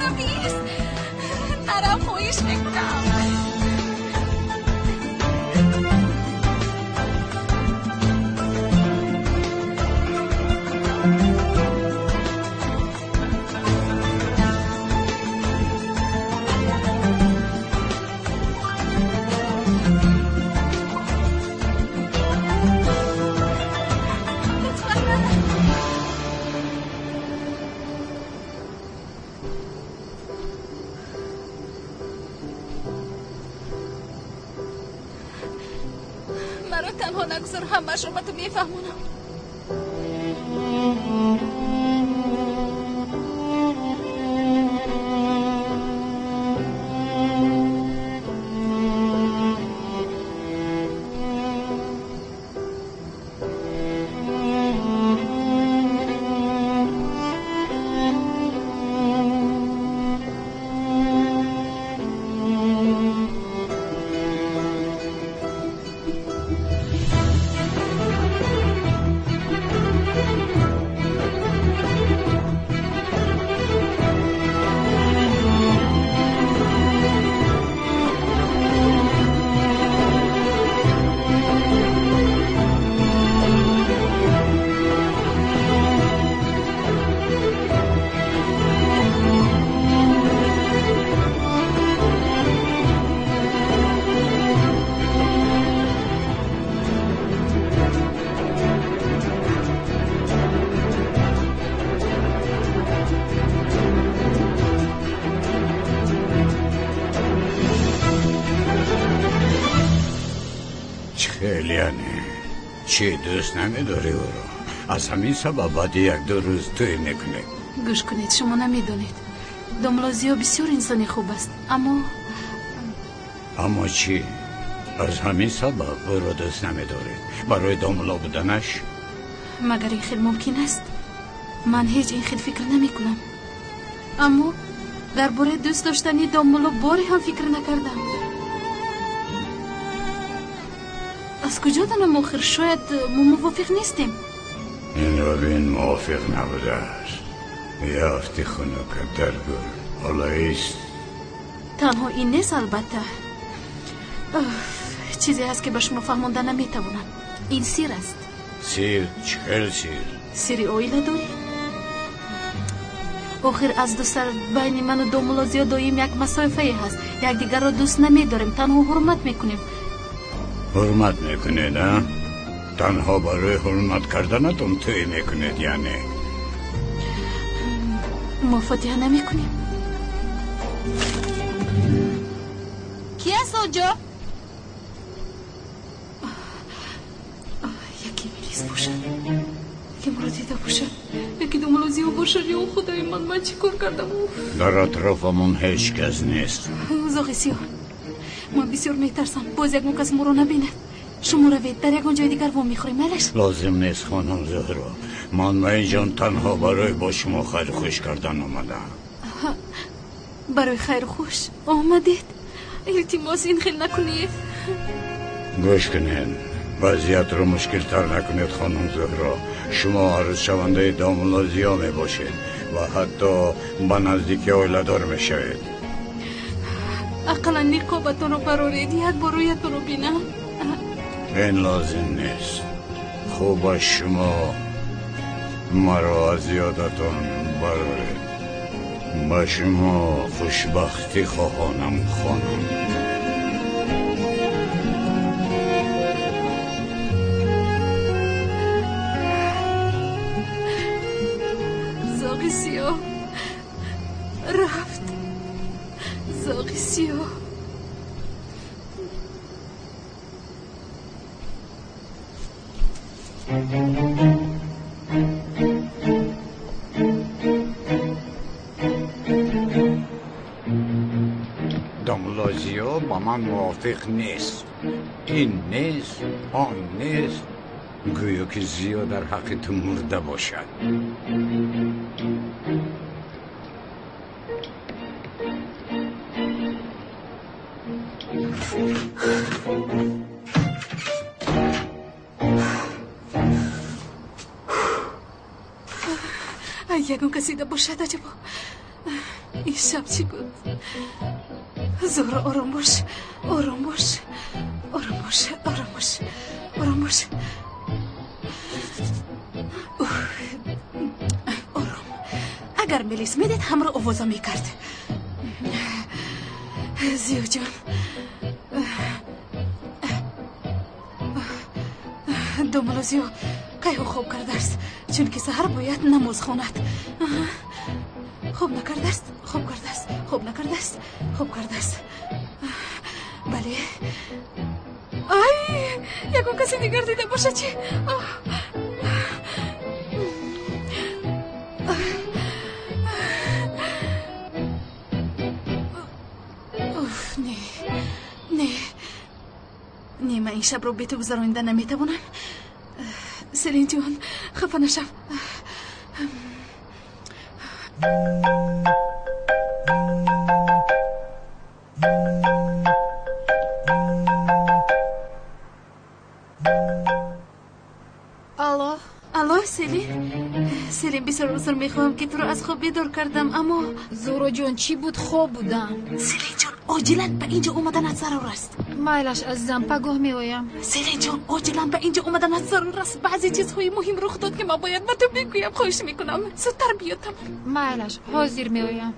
Ҳофиз, нарав, хоҳиш мекунам. Маро танҳо нагузор, ҳамаашро ба ту мефаҳмонам. Чӣ дӯст намедорӣ ӯро? Аз ҳамин сабаб баъди як-ду рӯз тӯй мекунед. Гӯш кунед, шумо намедонед. Домла Зиё бисёр инсони хуб аст, аммо Аммо чӣ? Аз ҳамин сабаб ӯро дӯст намедоред? Барои домло буданаш? Магар ин хел мумкин аст? Ман ҳеҷ ин хел фикр намекунам. Аммо дар бораи дӯст доштани домулло боре ҳам фикр накардам. Аз куҷо донам охир? Шояд мо мувофиқ нестем. Инро бин, мувофиқ набудааст. Ёфти хунука дар гӯр. Ҳоло ист. Танҳо ин нест, албатта. Чизе ҳаст, ки ба шумо фаҳмонда наметавонам. Ин сир аст. Сир? Чӣ хел сир? Сири оиладорӣ. Охир аз ду сар байни ману домулло Зиё доим як масофае ҳаст. Якдигарро дӯст намедорем, танҳо ҳурмат мекунем. Ҳурмат мекунед, а? Танҳо барои ҳурмат карданатон тӯй мекунед, яъне? Мо фотиҳа намекунем. Ки аст онҷо? Яке милис бошад, яке моро дида бошад, яке домулло Зиё бошад. Ё худои ман, ман чӣ кор кардам? Дар атрофамон ҳеҷ кас нест. Зоғи сиёҳ, ман бисёр метарсам, боз ягон кас моро набинад. Шумо равед, дар ягон ҷои дигар вом мехӯрем, майлаш? Лозим нест, хонум Зуҳро. Ман ба инҷон танҳо барои бо шумо хайру хуш кардан омадам. Барои хайру хуш омадед? Илтимос, ин хел накунед. Гӯш кунед, вазъиятро мушкилтар накунед, хонум Зуҳро. Шумо арӯзшавандаи домулло Зиё мебошед ва ҳатто ба наздики оиладор мешавед. Ақаллан ниқобатонро бароред, як бор рӯятонро бинам. Ин лозим нест. Хубаш шумо маро аз ёдатон бароред. Ба шумо хушбахтӣ хоҳонам, хонум. Зоғи сиёҳ рафт. Зоғи сиёҳ. Домулло Зиё ба ман мувофиқ нест. Ин нест, он нест. Гӯё ки Зиё дар ҳаққи ту мурда бошад. Ягон кас дида бошад, аҷабо. Ин шаб чӣ буд? Зуҳро, ором бош, ором бош, ором бош, ором бош, ором бош. Ором. Агар милис медид, ҳамро овоза мекард. Зиёҷон, домулло Зиё кайҳо хоб кардааст, чунки саҳар бояд намоз хонад. Хоб накардааст, хоб кардааст, хоб накардааст, хоб кардааст. Бале. Ай, ягон касе дигар дида бошад чӣ? Уф, не, не, не, ман ин шабро бе ту гузаронида наметавонам. Селинҷон, хафа нашав. Алло. Алло, Селин. Селин, бисёр узр мехоҳам, ки туро аз хоб бедор кардам, аммо Зуҳроҷон, чӣ буд? Хоб будам. Селинҷон, оҷилан ба инҷо омаданат зарур аст. Майлаш, азизам, пагоҳ меоям. Селинҷон, оҷилан ба инҷо омаданат зарур аст. Баъзе чизҳои муҳим рух дод, ки ман бояд ба ту бигӯям. Хоҳиш мекунам, зудтар биё, тамом. Майлаш, ҳозир меоям.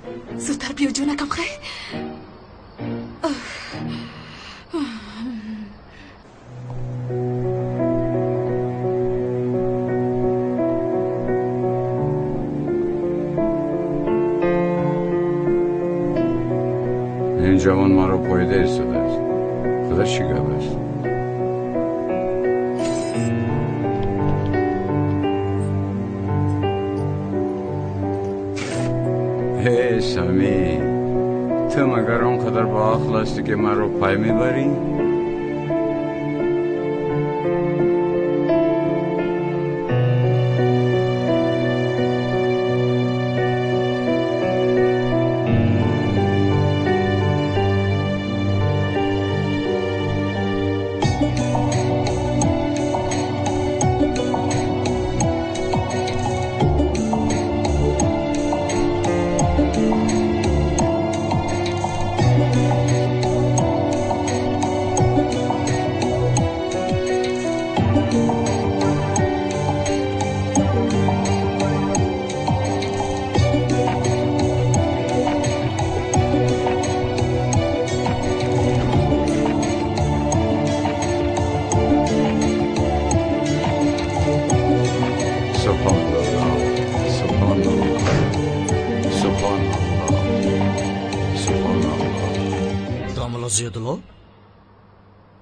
Зудтар биё, ҷонакам, хайр. Ин ҷавон маро поида истодааст. Худаш чӣ гап аст? Эй, Сами, ту магар он қадар боақл ҳастӣ, ки маро пай мебарӣ?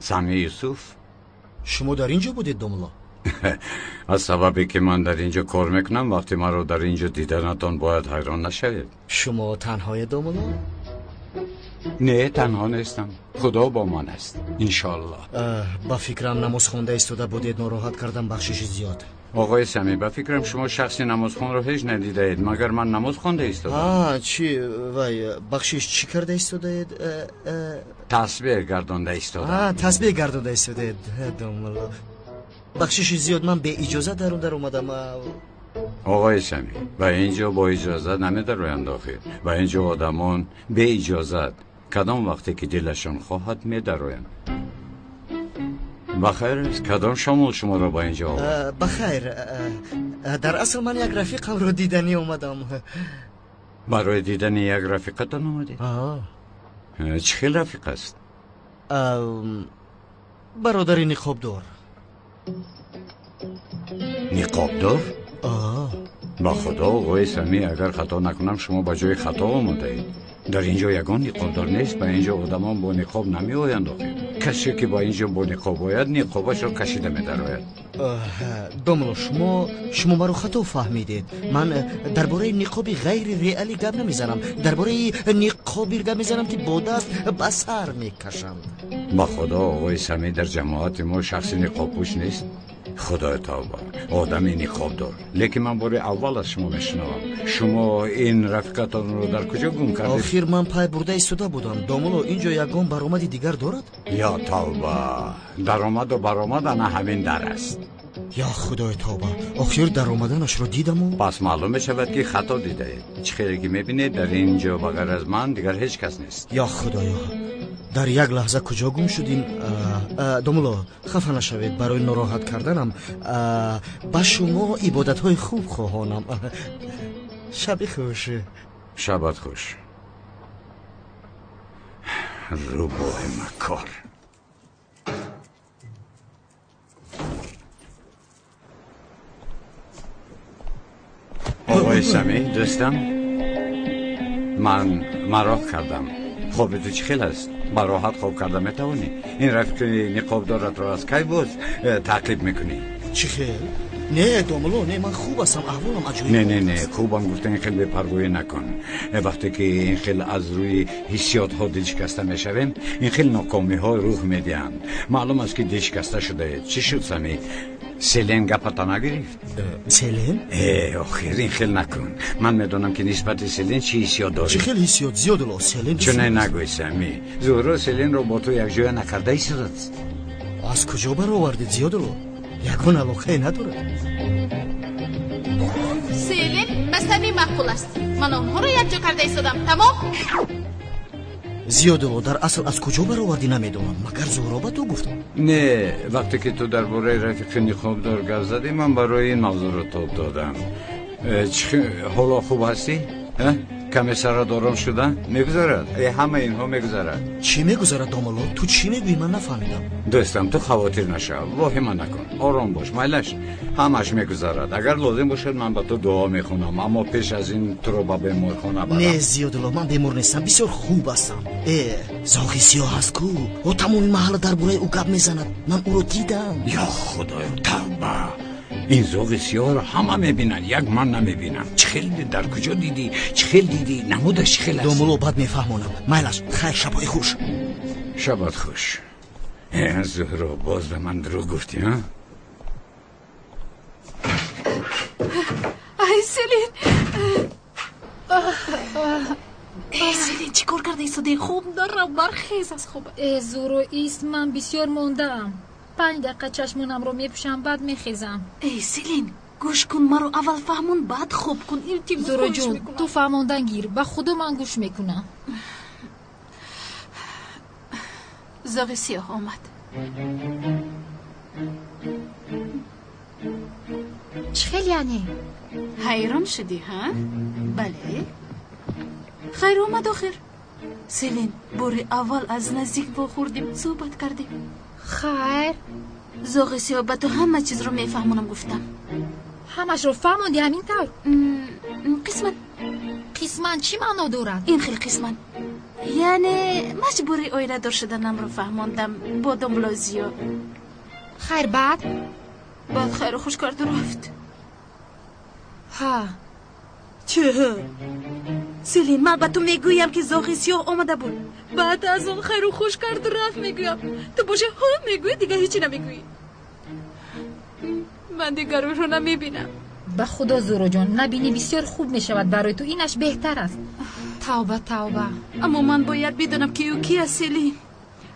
Сами Юсуф, шумо дар ин ҷо будед, домулло? Аз сабабе ки ман дар ин ҷо кор мекунам, вақте маро дар ин ҷо диданатон бояд ҳайрон нашавед. Шумо танҳое, домулло? Не, танҳо нестам. Худо бо ман аст, иншоаллоҳ. Ба фикрам намоз хонда истода будед, нороҳат кардам, бахшиши зиёд. Оғои Сами, ба фикрам шумо шахси намозхонро ҳеҷ надидаед, магар ман намоз хонда истодам? Чӣ, вай, бахшиш, чӣ карда истодаед? Тасбеҳ гардонда истодам. Тасбеҳ гардонда истодаед, домулло. Бахшиши зиёд, ман беиҷозат дар он дар омадам. Оғои Сами, ба ин ҷо бо иҷозат намедароянд охир. Ба ин ҷо одамон беиҷозат кадом вақте ки дилашон хоҳад медароянд. Бахайр аст, кадом шомол шуморо ба ин ҷо овард? Бахайр, дар асл ман як рафиқамро диданӣ омадам. Барои дидани як рафиқатон омадед? Чӣ хел рафиқ аст? Бародари ниқобдор. Ниқобдор? Ба худо, оғои Сами, агар хато накунам, шумо ба ҷои хато омадаед. Дар ин ҷо ягон ниқобдор нест, ба ин ҷо одамон бо ниқоб намеоянд охир. Касе ки ба ин ҷо бо ниқоб ояд, ниқобашро кашида медарояд. Домулло, шумо маро хато фаҳмидед. Ман дар бораи ниқоби ғайри реалӣ гап намезанам, дар бораи ниқоби гап мезанам, ки бо даст ба сар мекашанд. Ба худо, оғои Сами, дар ҷамоати мо шахси ниқобпӯш нест. Худои тавба, одами ниқобдор. Лекин ман бори аввал аз шумо мешунавам. Шумо ин рафиқатонро дар куҷо гум кардед? Охир ман пай бурда истода будам. Домулло, ин ҷо ягон баромади дигар дорад? Ё тавба, даромаду баромад ана ҳамин дар аст. Я худои тавба, охир даромаданашро дидаму. Пас маълум мешавад, ки хато дидаед. Чӣ хеле ки мебинед, дар ин ҷо ба ғайр аз ман дигар ҳеҷ кас нест. Я худоё, дар як лаҳза куҷо гум шуд ин? Домулло, хафа нашавед барои нороҳат карданам. Ба шумо ибодатҳои хуб хоҳонам. Шаби хуш. Шабат хуш. Рӯбоҳи макор. Оқои Самӣ, дӯстам, ман мароқ кардам. Хоби ту чӣ хел аст? Ба роҳат хоб карда метавонӣ? Ин рафиқи ниқобдоратро аз кай боз таъқиб мекунӣ? Чӣ хел? Не, домулло, не, ман хуб ҳастам, аҳволам аҷоиб. Не, не, не, хубам гуфта ин хел бепарвоӣ накун. Вақте ки ин хел аз рӯи ҳиссиётҳо дилшикаста мешавем, ин хел нокомиҳо рух медиҳанд. Маълум аст, ки дилшикаста шудаед. Чӣ шуд, Самӣ? Селен гапата нагирифт? Селен? Охир, ин хел накун. Ман медонам, ки нисбати Селен чӣ ҳиссиёт дорӣ. Чӣ хел ҳиссиёт, Зиёдулло? Селен чунин нагӯй, Самӣ. Зуҳро Селенро бо ту якҷоя накарда истодааст. Аз куҷо баровардед, Зиёдулло? Ягон алоқае надорад. Селен ба Самӣ маъқул аст. Ман онҳоро якҷо карда истодам. Тамом? Зиёдулло, дар асл аз куҷо баровардӣ намедонам. Магар Зуҳро ба ту гуфт? Не, вақте ки ту дар бораи рафиқи ниқобдор гап задӣ, ман барои ин мавзӯъро тоб додам. Ҳоло хуб ҳастӣ? Каме сарат ором шуда? Мегузарад. Ҳама инҳо мегузарад. Чӣ мегузарад, домулло? Ту чӣ мегӯӣ, ман нафаҳмидам. Дӯстам, ту хавотир нашав, воҳима накун, ором бош, майлаш, ҳамаш мегузарад. Агар лозим бошад, ман ба ту дуо мехонам, аммо пеш аз ин туро ба беморхона барам. Не, Зиёдулло, ман бемор нестам, бисёр хуб ҳастам. Зоғи сиёҳ аст ку, ӯ тамоми маҳалла дар бораи ӯ гап мезанад. Ман ӯро дидам. Ё худоё, тавба! Ин зоғи сиёҳро ҳама мебинанд, як ман намебинам. Чӣ хел дар куҷо дидӣ? Чӣ хел дидӣ? Намудаш чӣ хел аст? Домулло, баъд мефаҳмонам. Майлаш, хайр, шабҳои хуш. Шабат хуш. Зуҳро, боз ба ман дурӯғ гуфтӣ, ҳа? Ай, Селин! Селин, чӣ кор карда истодаи? Хоб нарав, бархез аз хоб. Зуҳро, ист, ман бисёр мондаам. 5 дақиқа чашмонамро мепӯшам, баъд мехезам. Эй, Селин, гӯш кун, маро аввал фаҳмон, баъд хоб кун. Илтимос, Зуҳроҷон, ту фаҳмондан гир, ба худо ман гӯш мекунам. Зоғи сиёҳ омад. Чӣ хел яъне? Ҳайрон шудӣ, ҳа? Бале. Хайр омад охир. Селин, бори аввал аз наздик вохӯрдем, суҳбат кардем. Хайр. Зоғи сиёҳ ба ту ҳама чизро мефаҳмонам гуфтам. Ҳамашро фаҳмондӣ ҳамин тавр? Қисман. Қисман чӣ маъно дорад? Ин хел қисман. Яъне маҷбури оиладор шуданамро фаҳмондам бо домулло Зиё. Хайр, баъд? Баъд хайру хуш карду рафт. Ҳа. Чӣ? Селин, ман ба ту мегӯям, ки зоғи сиёҳ омада буд. Баъд аз он хайру хуш карду рафт мегӯям. Ту боша ҳо мегӯӣ, дигар ҳечи намегӯӣ. Ман дигар ӯро намебинам. Ба худо, Зуҳроҷон, набинӣ бисёр хуб мешавад барои ту, инаш беҳтар аст. Тавба, тавба. Аммо ман бояд бидонам, ки ӯ ки аст, Селин.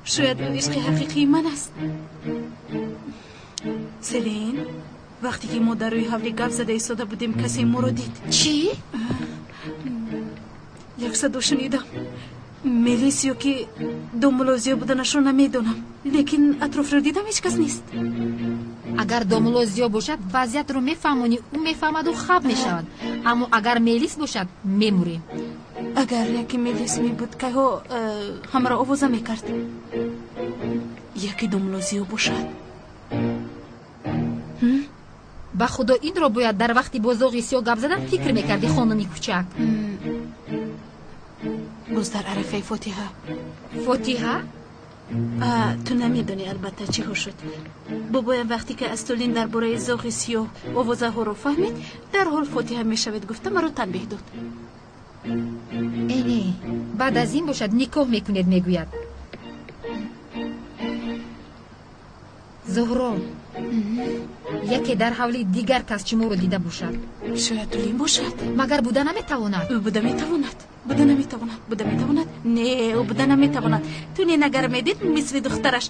Шояд ӯ ишқи ҳақиқии ман аст. Селин, вақте ки мо дар рӯи ҳавлӣ гап зада истода будем, касе моро дид. Чӣ? Як садо шунидам. Мелис ё ки домулло Зиё буданашро намедонам, лекин атрофро дидам, ҳеҷ кас нест. Агар домулло Зиё бошад, вазъиятро мефаҳмонӣ, ӯ мефаҳмаду хаб мешавад. Аммо агар мелис бошад, мемурем. Агар яке мелис мебуд, кайҳо ҳамаро овоза мекард. Яке домулло Зиё бошад. Ба худо, инро бояд дар вақти бо зоғи сиёҳ гап задан фикр мекардӣ, хонуми кӯчак. Боз дар арафаи фотиҳа. Фотиҳа? Ту намедонӣ албатта чӣ ҳо шуд. Бобоям вақте ки аз Тулин дар бораи зоғи сиёҳ овозаҳоро фаҳмид, дарҳол фотиҳа мешавед гуфта маро танбеҳ дод. Э не, баъд аз ин бошад никоҳ мекунед мегӯяд. Зуҳро, яке дар ҳавли дигар кас шуморо дида бошад. Шояд Тулин бошад. Магар буда наметавонад? Ӯ буда метавонад. Буда наметавонад. Буда метавонад? Не, ӯ буда наметавонад. Тулин агар медид, мисли духтараш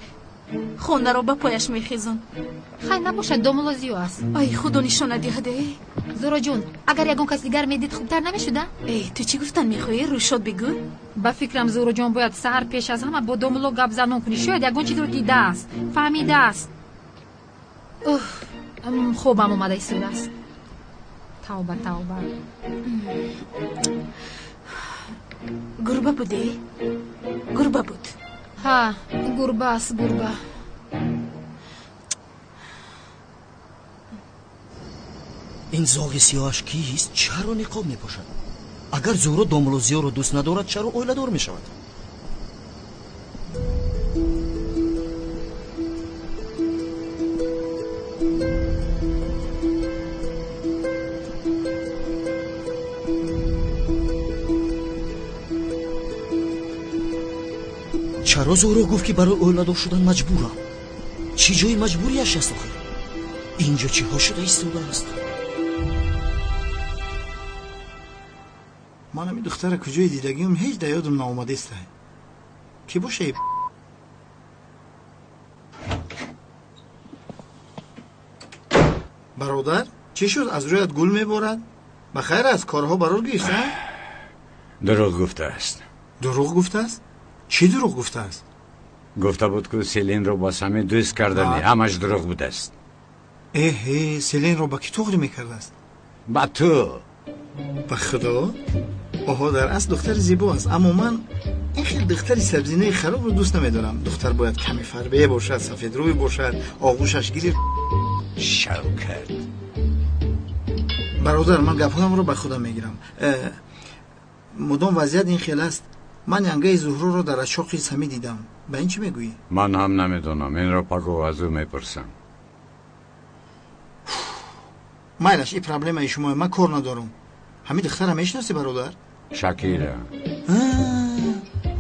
Хонаро ба пояш мехезон. Хай набошад, домулло Зиё аст. Ай, худо нишона диҳад, э. Зуҳроҷон, агар ягон кас дигар медид, хубтар намешуда? Эй, ту чӣ гуфтан мехоҳӣ? Рӯйшод бигӯ. Ба фикрам, Зуҳроҷон, бояд саҳар пеш аз ҳама бо домулло гапзанон кунӣ. Шояд ягон чизро дидааст, фаҳмидааст. Уф, хобам омада истодааст. Тавба, тавба. Гурба буде? Гурба буд. Ҳа, гурба аст, гурба. Ин зоғи сиёҳаш кист? Чаро ниқоб мепӯшад? Агар Зуҳро домулло Зиёро дӯст надорад, чаро оиладор мешавад? Чаро Зуҳро гуфт, ки барои оиладор шудан маҷбурам? Чӣ ҷои маҷбурияш аст охир? Инҷо чиҳо шуда истодааст? Ман ҳами духтара куҷои дидагиам ҳеҷ дар ёдам наомадеста. Кӣ боша? Бародар, чӣ шуд? Аз рӯят гул меборад? Ба хайр аст, корҳо барор гирифт, а? Дурӯғ гуфтааст. Дурӯғ гуфтааст? Чӣ дурӯғ гуфтааст? Гуфта буд, ки Селинро ба Сами дӯст кардани, ҳамаш дурӯғ будааст. Эҳе, Селинро ба кӣ туғри мекардааст? Ба ту. Ба худо? Оҳо, дар асл духтари зебо аст, аммо ман ин хел духтари сабзинаи харобро дӯст намедорам. Духтар бояд каме фарбе бошад, сафедрӯй бошад, оғӯшаш гирифт. Шавкат. Бародар, ман гапҳоямро ба худам мегирам. Мудом вазъият ин хел аст. Ман янгаи Зуҳроро дар ашоқи Сами дидам. Ба ин чӣ мегӯӣ? Ман ҳам намедонам. Инро пагоҳ аз ӯ мепурсам. Майлаш, ин проблемаи шумое, ман кор надорам. Ҳамин духтара мешиносӣ, бародар? Шакира.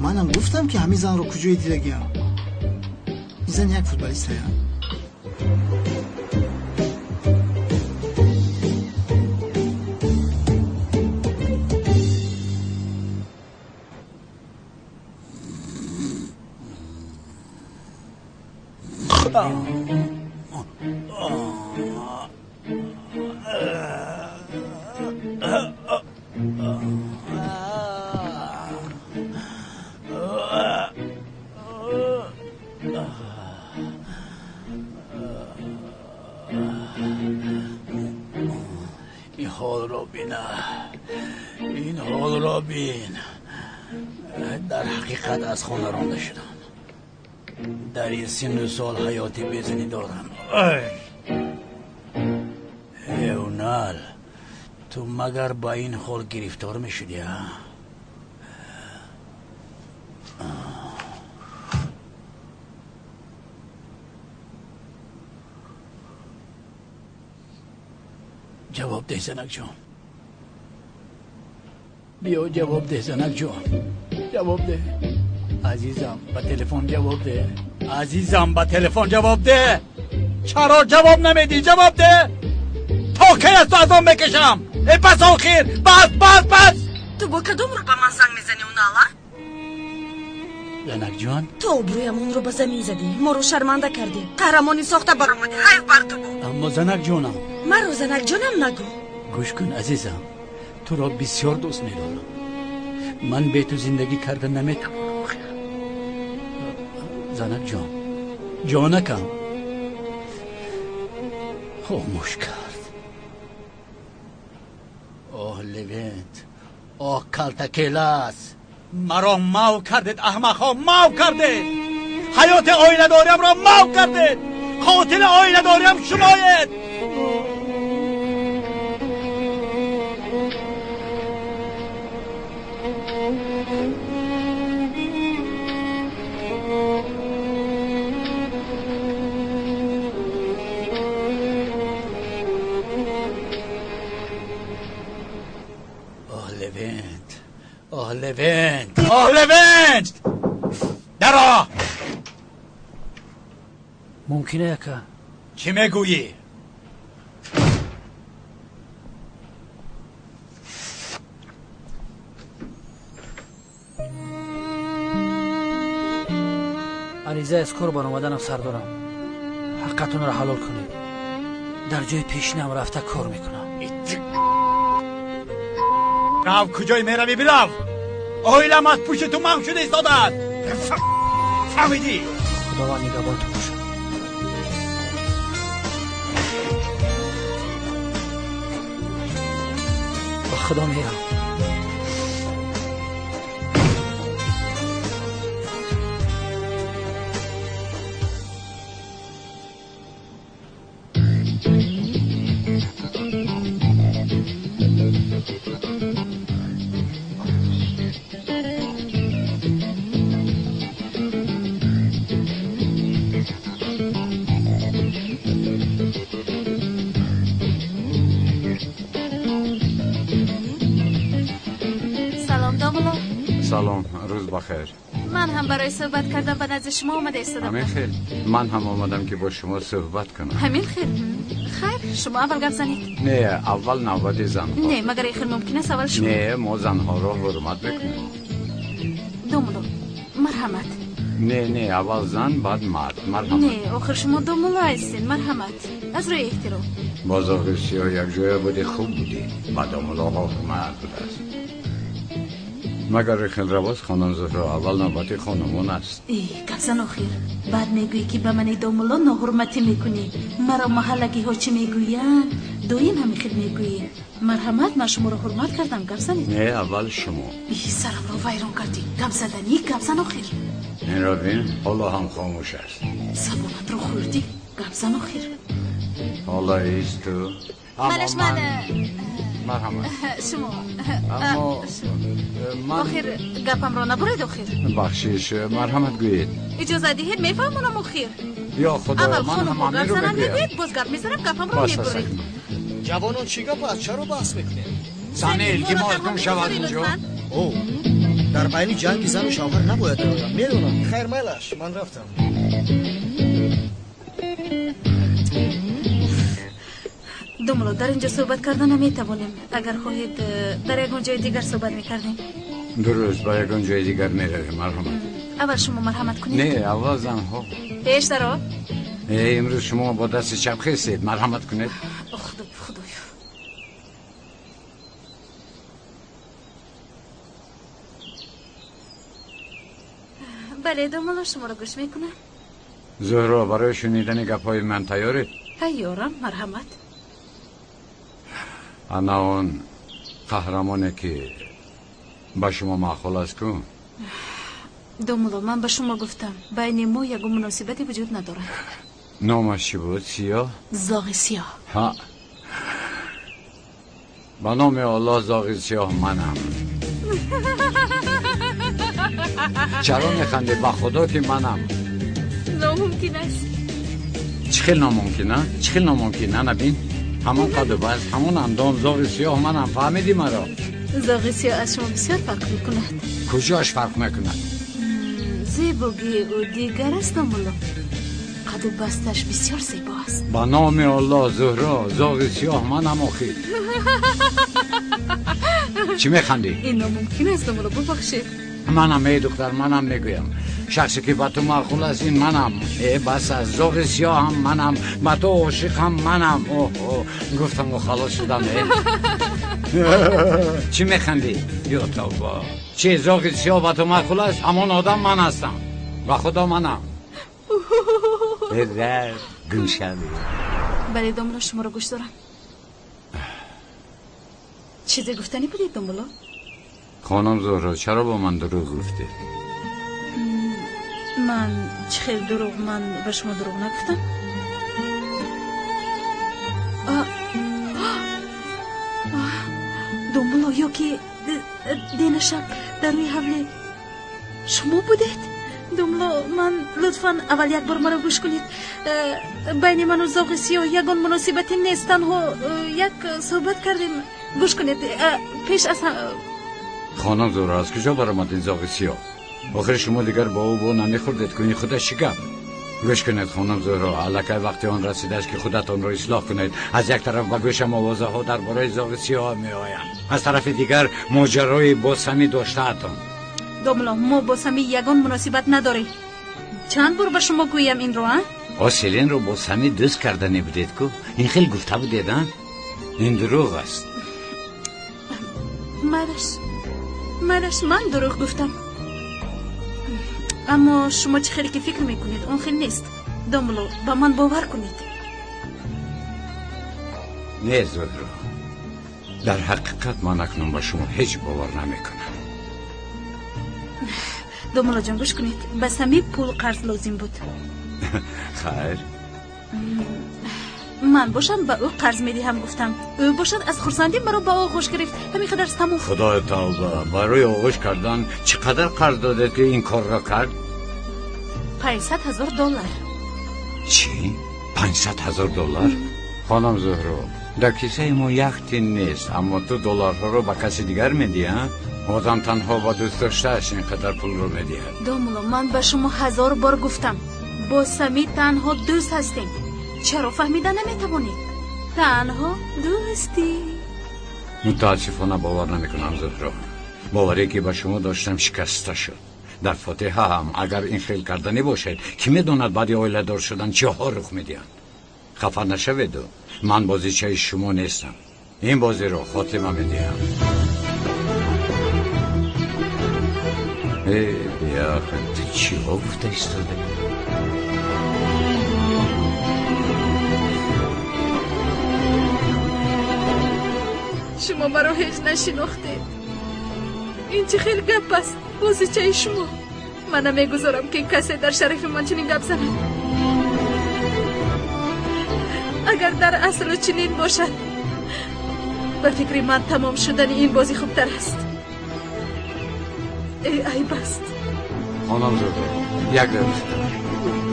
Манам гуфтам, ки ҳамин занро куҷое дидагиам. Ин зан як футболистая. Ин ҳолро бина, ин ҳолро бин. Дар ҳақиқат аз хона ронда шудам. Дар ин синну сол ҳаёти безанӣ дорам. Эунал, ту магар ба ин ҳол гирифтор мешудӣ, а? Ҷавоб деҳ, занакҷон. Биё, ҷавоб деҳ, занакҷон, ҷавоб деҳ. Азизам, ба телефон ҷавоб деҳ. Азизам, ба телефон ҷавоб деҳ. Чаро ҷавоб намедиҳӣ? Ҷавоб деҳ. То кай аз ту азоб мекашам? Э, бас, охир, бас, бас, бас. Ту бо кадом рӯ ба ман занг мезанӣ, Унала? Занакҷон, ту обрӯямонро ба замин задӣ, моро шарманда кардӣ, қаҳрамони сохта баромадӣ. Ҳайф бар ту буд. Аммо, занакҷонам. Маро занакҷонам нагӯ. Гӯш кун, азизам, туро бисёр дӯст медорам. Ман бе ту зиндагӣ карда наметавонам. Занакҷон, ҷонакам. Хомӯш кард. Оҳ, Левент, оҳ, калтакелас, маро мав кардед, аҳмақҳо, мав кардед. Ҳаёти оиладориамро мав кардед. Қотили оиладориам шумоед. Оҳ, Левент, оҳ, Левент, оҳ, Левент, даро. Мумкина, яка? Чӣ мегӯӣ? Ариза аз кор баромаданам сар дорам. Ҳаққатонро ҳалол кунед. Дар ҷои пешинам рафта кор мекунам. Рав, куҷое меравӣ, бирав! Оилам аз пушти ту манг шуда истодааст. Фаҳмидӣ? Худованд нигаҳбонтон бошад. Ба Худо мерам. Салом, рӯз бахайр. Ман ҳам барои суҳбат кардан ба назди шумо омада истодам. Ҳамин хел. Ман ҳам омадам ки бо шумо суҳбат кунам. Ҳамин хел. Хайр, шумо аввал гап занед. Не, аввал навбати занҳо. Не, магар ин хел мумкин аст аввал шумо? Не, мо занҳоро ҳурмат мекунем. Домулло, марҳамат. Не, не, аввал зан, баъд мард. Марҳамат. Не, охир шумо домулло ҳастед, марҳамат. Аз рӯи эҳтиром. Бо зоғи сиёҳ якҷоя будӣ, хуб будӣ. Ба домуллоҳо ҳурмат будааст. Магар хел равост, хонум Зуҳро, аввал навбати хонумон аст. Э, гапзан охир. Баъд мегӯӣ ки ба мани домулло ноҳурматӣ мекунӣ. Маро маҳаллагиҳо чӣ мегӯянд? Доим ҳамин хел мегӯӣ. Марҳамат, ман шуморо ҳурмат кардам, гап занед. Не, аввал шумо. Э, сарамро вайрон кардӣ. Гап заданӣ, гап зан охир. Инро бин, ҳоло ҳам хомӯш аст. Забонатро хӯрдӣ, гап зан охир. Ҳоло ист ту. Малаш ман. Марҳамат. Шумо. Аммо ман охир гапамро набуред охир. Бахшиш, марҳамат гӯед. Иҷоза диҳед, мефаҳмонам охир. Ё Худо, аввал ман ҳам хонумҳо гап ҳаминро зананд, мегӯям. мегӯед, боз гап мезанам, гапамро Бас аст. мебуред. Ҷавонон, чӣ гап аст? Чаро баҳс мекунед? Зане, илтимос, Моро гум шавад инҷо. лутфан. О, дар байни ҷанги зану шавҳар набояд дароям. Медонам. Хайр, майлаш, ман рафтам. Домулло, дар инҷо суҳбат карда наметавонем. Агар хоҳед, дар ягон ҷои дигар суҳбат мекардем. Дуруст, ба ягон ҷои дигар меравем, марҳамат. Аввал шумо марҳамат кунед. Не, аввал занҳо. Пеш даро. Э, имрӯз шумо бо дасти чап хестед, марҳамат кунед. Худо, худоё. Бале, домулло, шуморо гӯш мекунам. Зуҳро, барои шунидани гапҳои ман тайёред? Тайёрам, марҳамат. Ана он қаҳрамоне ки ба шумо маъқул аст ку? Домулло, ман ба шумо гуфтам, байни мо ягон муносибате вуҷуд надорад. Номаш чӣ буд? Сиёҳ? Зоғи сиёҳ. Ҳа, ба номи Аллоҳ, зоғи сиёҳ манам. Чаро механдӣ? Ба Худо ки манам. Номумкин аст. Чӣ хел номумкин, а? Чӣ хел номумкин? Ана бин, ҳамон қаду баст, ҳамон андом, зоғи сиёҳ манам. Фаҳмидӣ маро? Зоғи сиёҳ аз шумо бисёр фарқ мекунад. Куҷоаш фарқ мекунад? Зебогии ӯ дигар аст, домулло. Қаду басташ бисёр зебо аст. Ба номи Аллоҳ, Зуҳро, зоғи сиёҳ манам охир. Чӣ механдӣ? Ин номумкин аст, домулло, бубахшед. Манам, эй духтар, манам мегӯям. Шахсе ки ба ту маъқул аст, ин манам. Э, бас аст, зоғи сиёҳам манам, ба ту ошиқам манам. Оҳ, гуфтаму халос шудам. Э, чӣ механдӣ? Ё тавба! Чи, зоғи сиёҳ ба ту маъқул аст? Ҳамон одам ман ҳастам, ба Худо манам. Гум шавӣ. Бале, домулло, шуморо гӯш дорам. Чизе гуфтанӣ будед, домулло? Хонум Зуҳро, чаро бо ман дурӯғ гуфтед? Ман чӣ хел дурӯғ? Ман ба шумо дурӯғ нагуфтам. Домулло, ё ки дена шаб дар рӯи ҳавле шумо будед? Домулло, ман лутфан аввал як бор маро гӯш кунед. Байни ману зоғи сиёҳ ягон муносибате нест, танҳо як суҳбат кардем. Гӯш кунед, пеш аз Хонум Зуҳро, аз куҷо баромад ин зоғи сиёҳ? Охир шумо дигар бо ӯ бо намехӯрдед ку, ин худаш чӣ гап? Гӯш кунед, хонум Зуҳро, аллакай вақти он расидааст ки худатонро ислоҳ кунед. Аз як тараф ба гӯшам овозаҳо дар бораи зоғи сиёҳ меоянд, аз тарафи дигар моҷарои бо Сами доштаатон. Домулло, мо бо Сами ягон муносибат надорем. Чанд бор ба шумо гӯям инро, а? О, Селинро бо Сами дӯст кардане будед ку? Ин хел гуфта будед, а? Ин дурӯғ аст. Майлаш, майлаш, ман дурӯғ гуфтам. Аммо шумо чӣ хеле ки фикр мекунед, он хел нест. Домулло, ба ман бовар кунед. Не, Зуҳро, дар ҳақиқат ман акнун ба шумо ҳеҷ бовар намекунам. Домуллоҷон, гӯш кунед, ба Сами пул қарз лозим буд. Хайр. Ман бошам ба ӯ қарз медиҳам гуфтам. Ӯ бошад аз хурсандӣ маро ба оғӯш гирифт. Ҳамин қадар тамом. Худои тавба, барои оғӯш кардан чӣ қадар қарз додед ки ин корро кард? 500 000 доллар. Чӣ? 500 000 доллар? Хонум Зуҳро, дар кисаи мо як тин нест, аммо ту долларҳоро ба каси дигар медиҳӣ, а? Одам танҳо ба дӯст доштааш ин қадар пулро медиҳад. Домулло, ман ба шумо 1000 бор гуфтам, бо Сами танҳо дӯст ҳастем. Чаро фаҳмида наметавонед? Танҳо дӯстӣ. Мутаассифона бовар намекунам, Зуҳро. Боваре ки ба шумо доштам шикаста шуд. Дар фотиҳа ҳам агар ин хел карданӣ бошед, кӣ медонад баъди оиладор шудан чиҳо рух медиҳанд. Хафа нашаведу, ман бозичаи шумо нестам. Ин бозиро хотима медиҳам. Э, беақл, ту чиҳо гуфта истодаӣ? Шумо маро ҳеҷ нашинохтед. Ин чӣ хел гап аст? Бозичаи шумо. Ман намегузорам ки касе дар шарафи ман чунин гап занад. Агар дар асру чунин бошад, ба фикри ман тамом шудани ин бозӣ хубтар аст. Э, айб аст. Хонум Зуҳро, як дақиқа.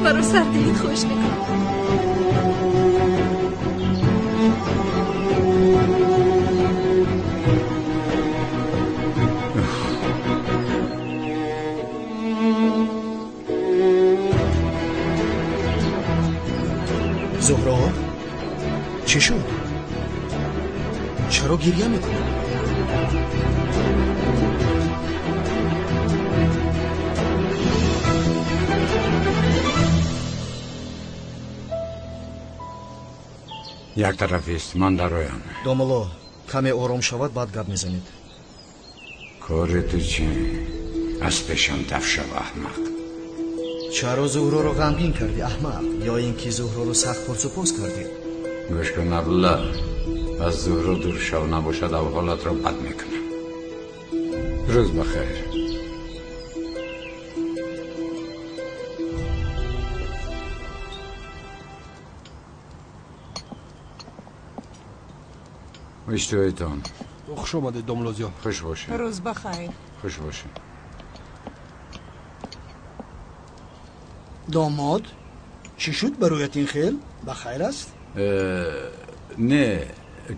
Маро сар диҳед, хоҳиш мекунам. Зуҳро, чӣ шуд? Чаро гиря мекунӣ? Як тарафист, ман дароям. Домулло, каме ором шавад, баъд гап мезанед. Кори ту чӣ? Аз пешам даф шав, аҳмақ. Чаро Зуҳроро ғамгин кардӣ, аҳмақ? Ё ин ки Зуҳроро сахт пурсупос кардӣ? Гӯш кун, Абдулла, аз Зуҳро дур шав, набошад авҳолатро бад мекунам. Рӯз бахайр. Иштиҳоитон. Хуш омадед, домулло Зиё. Хуш бошед. Рӯз бахайр. Хуш бошед. Домод, чӣ шуд бароят ин хел? Ба хайр аст? Не,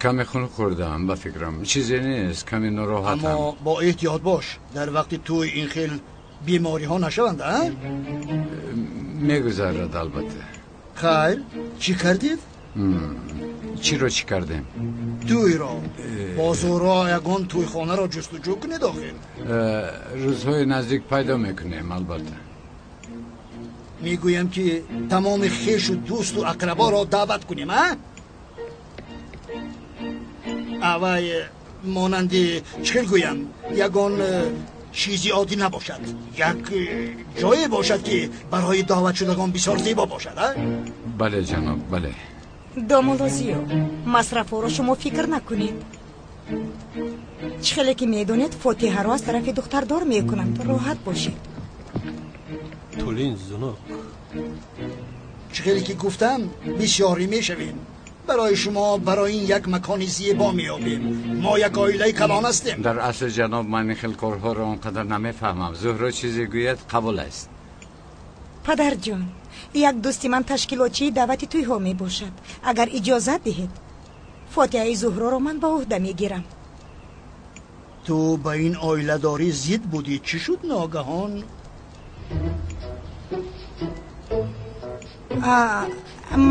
каме хун хӯрдам, ба фикрам. Чизе нест, каме нороҳатам. Аммо бо эҳтиёт бош, дар вақти тӯй ин хел бемориҳо нашаванд, а? Мегузарад, албатта. Хайр, чӣ кардед? Чиро чӣ кардем? Тӯйро. Бо Зуҳро ягон тӯйхонаро ҷустуҷӯ кунед охир. Рӯзҳои наздик пайдо мекунем, албатта. Мегӯям ки тамоми хешу дӯсту ақраборо даъват кунем, а? Авай монанди чӣ хел гӯям, ягон чизи оддӣ набошад, як ҷое бошад ки барои даъватшудагон бисёр зебо бошад, а? Бале, ҷаноб, бале. Домулло Зиё, масрафҳоро шумо фикр накунед. Чӣ хеле ки медонед, фотиҳаро аз тарафи духтардор мекунанд. Роҳат бошед. Тулин зунук. Чӣ хеле ки гуфтам, бисёрӣ мешавем. Барои шумо барои ин як макони зебо меёбем. Мо як оилаи калон ҳастем. Дар асл, ҷаноб, ман ин хел корҳоро он қадар намефаҳмам. Зуҳро чизе гӯяд, қабул аст. Падарҷон, як дӯсти ман ташкилотчии даъвати тӯйҳо мебошад. Агар иҷозат диҳед, фотиҳаи Зуҳроро ман ба ӯҳда мегирам. Ту ба ин оиладорӣ зид будӣ, чӣ шуд ногаҳон?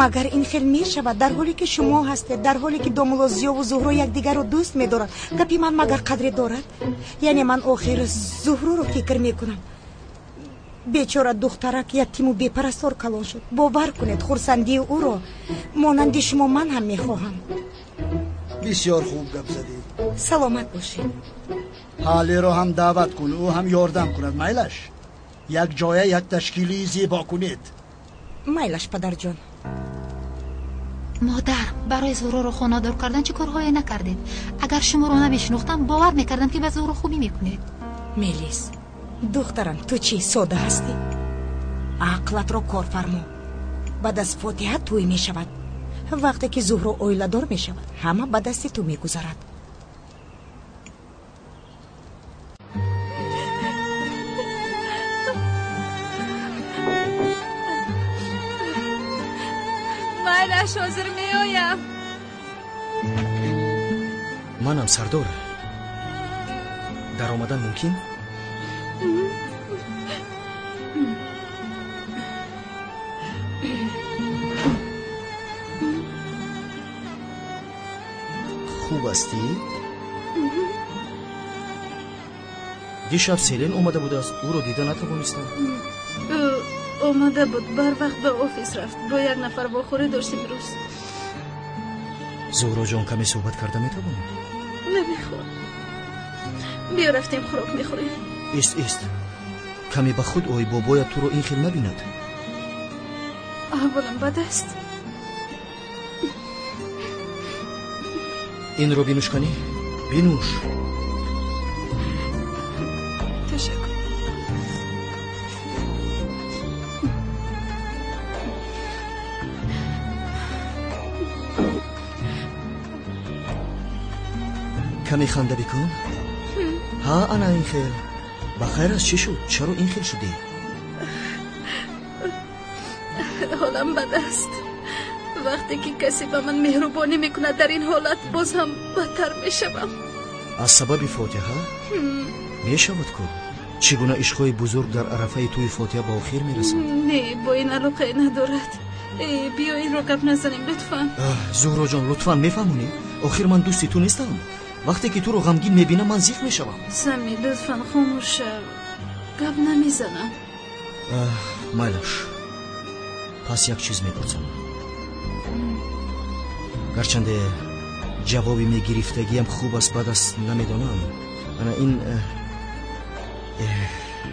Магар ин хел мешавад, дар ҳоле ки шумо ҳастед, дар ҳоле ки домулло Зиёву Зуҳро якдигарро дӯст медоранд, гапи ман магар қадре дорад? Яъне ман охир Зуҳроро фикр мекунам. Бечора духтарак ятиму бепарастор калон шуд. Бовар кунед, хурсандии ӯро монанди шумо ман ҳам мехоҳам. Бисёр хуб гап задӣ. Саломат бошед. Ҳалиро ҳам даъват кун, ӯ ҳам ёрдам кунад. Майлаш, як ҷоя як ташкили зебо кунед. Майлаш, падарҷон. Модар, барои Зуҳроро хонадор кардан чӣ корҳое накардед? Агар шуморо намешинохтам, бовар мекардам, ки ба Зуҳро хубӣ мекунед. Мелис, духтарам, ту чӣ сода ҳастӣ? Ақлатро кор фармо. Баъд аз фотиҳа тӯй мешавад. Вақте ки Зуҳро оиладор мешавад, ҳама ба дасти ту мегузарад. Майлаш, ҳозир меоям. Манам сардор. Даромадан мумкин? Хуб ҳастӣ? Дишаб Селен омада будааст, ӯро дида натавонистам. Ӯ омада буд, барвақт ба офис рафт. Бо як нафар вохӯрӣ дошт имрӯз. Зуҳроҷон, каме суҳбат карда метавонем? Намехоҳам. Биё рафтем хӯрок мехӯрем. Ист, ист, каме ба худ ой, бобоят туро ин хел набинад. Аҳволам бад аст. Инро бинӯш, канӣ, бинӯш. Ташаккур. Каме ханда бикун. Ҳа, ана ин хел. Ба хайр аст, чӣ шуд? Чаро ин хел шудӣ? Ҳолам бад аст. Вақте ки касе ба ман меҳрубонӣ мекунад, дар ин ҳолат боз ҳам бадтар мешавам. Аз сабаби фотиҳа? Мешавад ку? Чӣ гуна ишқҳои бузург дар арафаи тӯи фотиҳа ба охир мерасанд? Не, бо ин алоқае надорад. Биё инро гап назанем, лутфан. Зуҳроҷон, лутфан мефаҳмонӣ? Охир ман дӯсти ту нестам. Вақте ки туро ғамгин мебинам, ман зиқ мешавам. Сами, лутфан хомӯш шав. Гап намезанам. Майлаш, пас як чиз мепурсам. Гарчанде ҷавоби мегирифтагиам хуб аст, бад аст, намедонам. Ана ин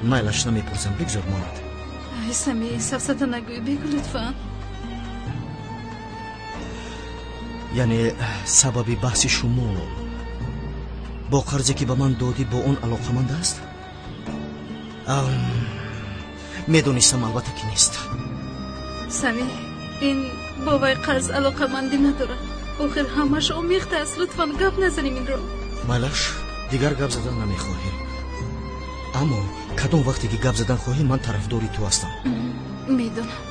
майлаш, намепурсам, бигзор монад. Ай Сами, сафсата нагӯй, бигӯ лутфан. Яъне сабаби баҳси шумо бо қарзе ки ба ман додӣ, бо он алоқаманд аст? Медонистам, албатта ки нест. Сами, ин бо вай қарз алоқамандӣ надорад. Охир ҳамаш омехта аст. Лутфан гап назанем инро. Майлаш, дигар гап задан намехоҳем. Аммо кадом вақте ки гап задан хоҳӣ, ман тарафдори ту ҳастам. Медонам.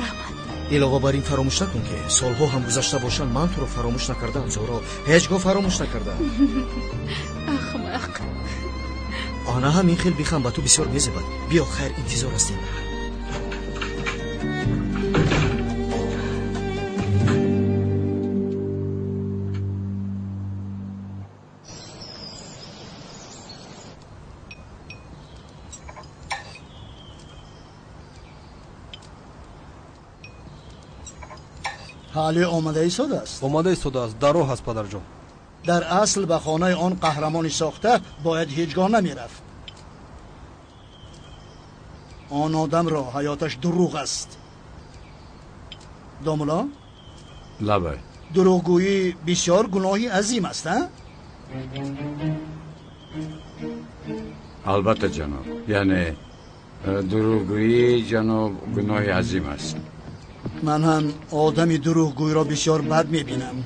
Раҳмат. Илова бар ин фаромӯш накун, ки солҳо ҳам гузашта бошанд, ман туро фаромӯш накардаам, Зуҳро. Ҳеҷ гоҳ фаромӯш накардаам. Ахмақ. Ана ҳам ин хел бихан, ба ту бисёр мезебад. Биё, хайр, интизор ҳастем. Ҳали омада истодааст? Омада истодааст, дар роҳ аст, падарҷон. Дар асл ба хонаи он қаҳрамони сохта бояд ҳеҷ гоҳ намерафт. Он одамро ҳаёташ дурӯғ аст. Домуло? Лабай. Дурӯғгӯӣ бисёр гуноҳи азим аст, а? Албатта, ҷаноб. Яъне дурӯғгӯӣ, ҷаноб, гуноҳи азим аст. Ман ҳам одами дурӯғгӯйро бисёр бад мебинам.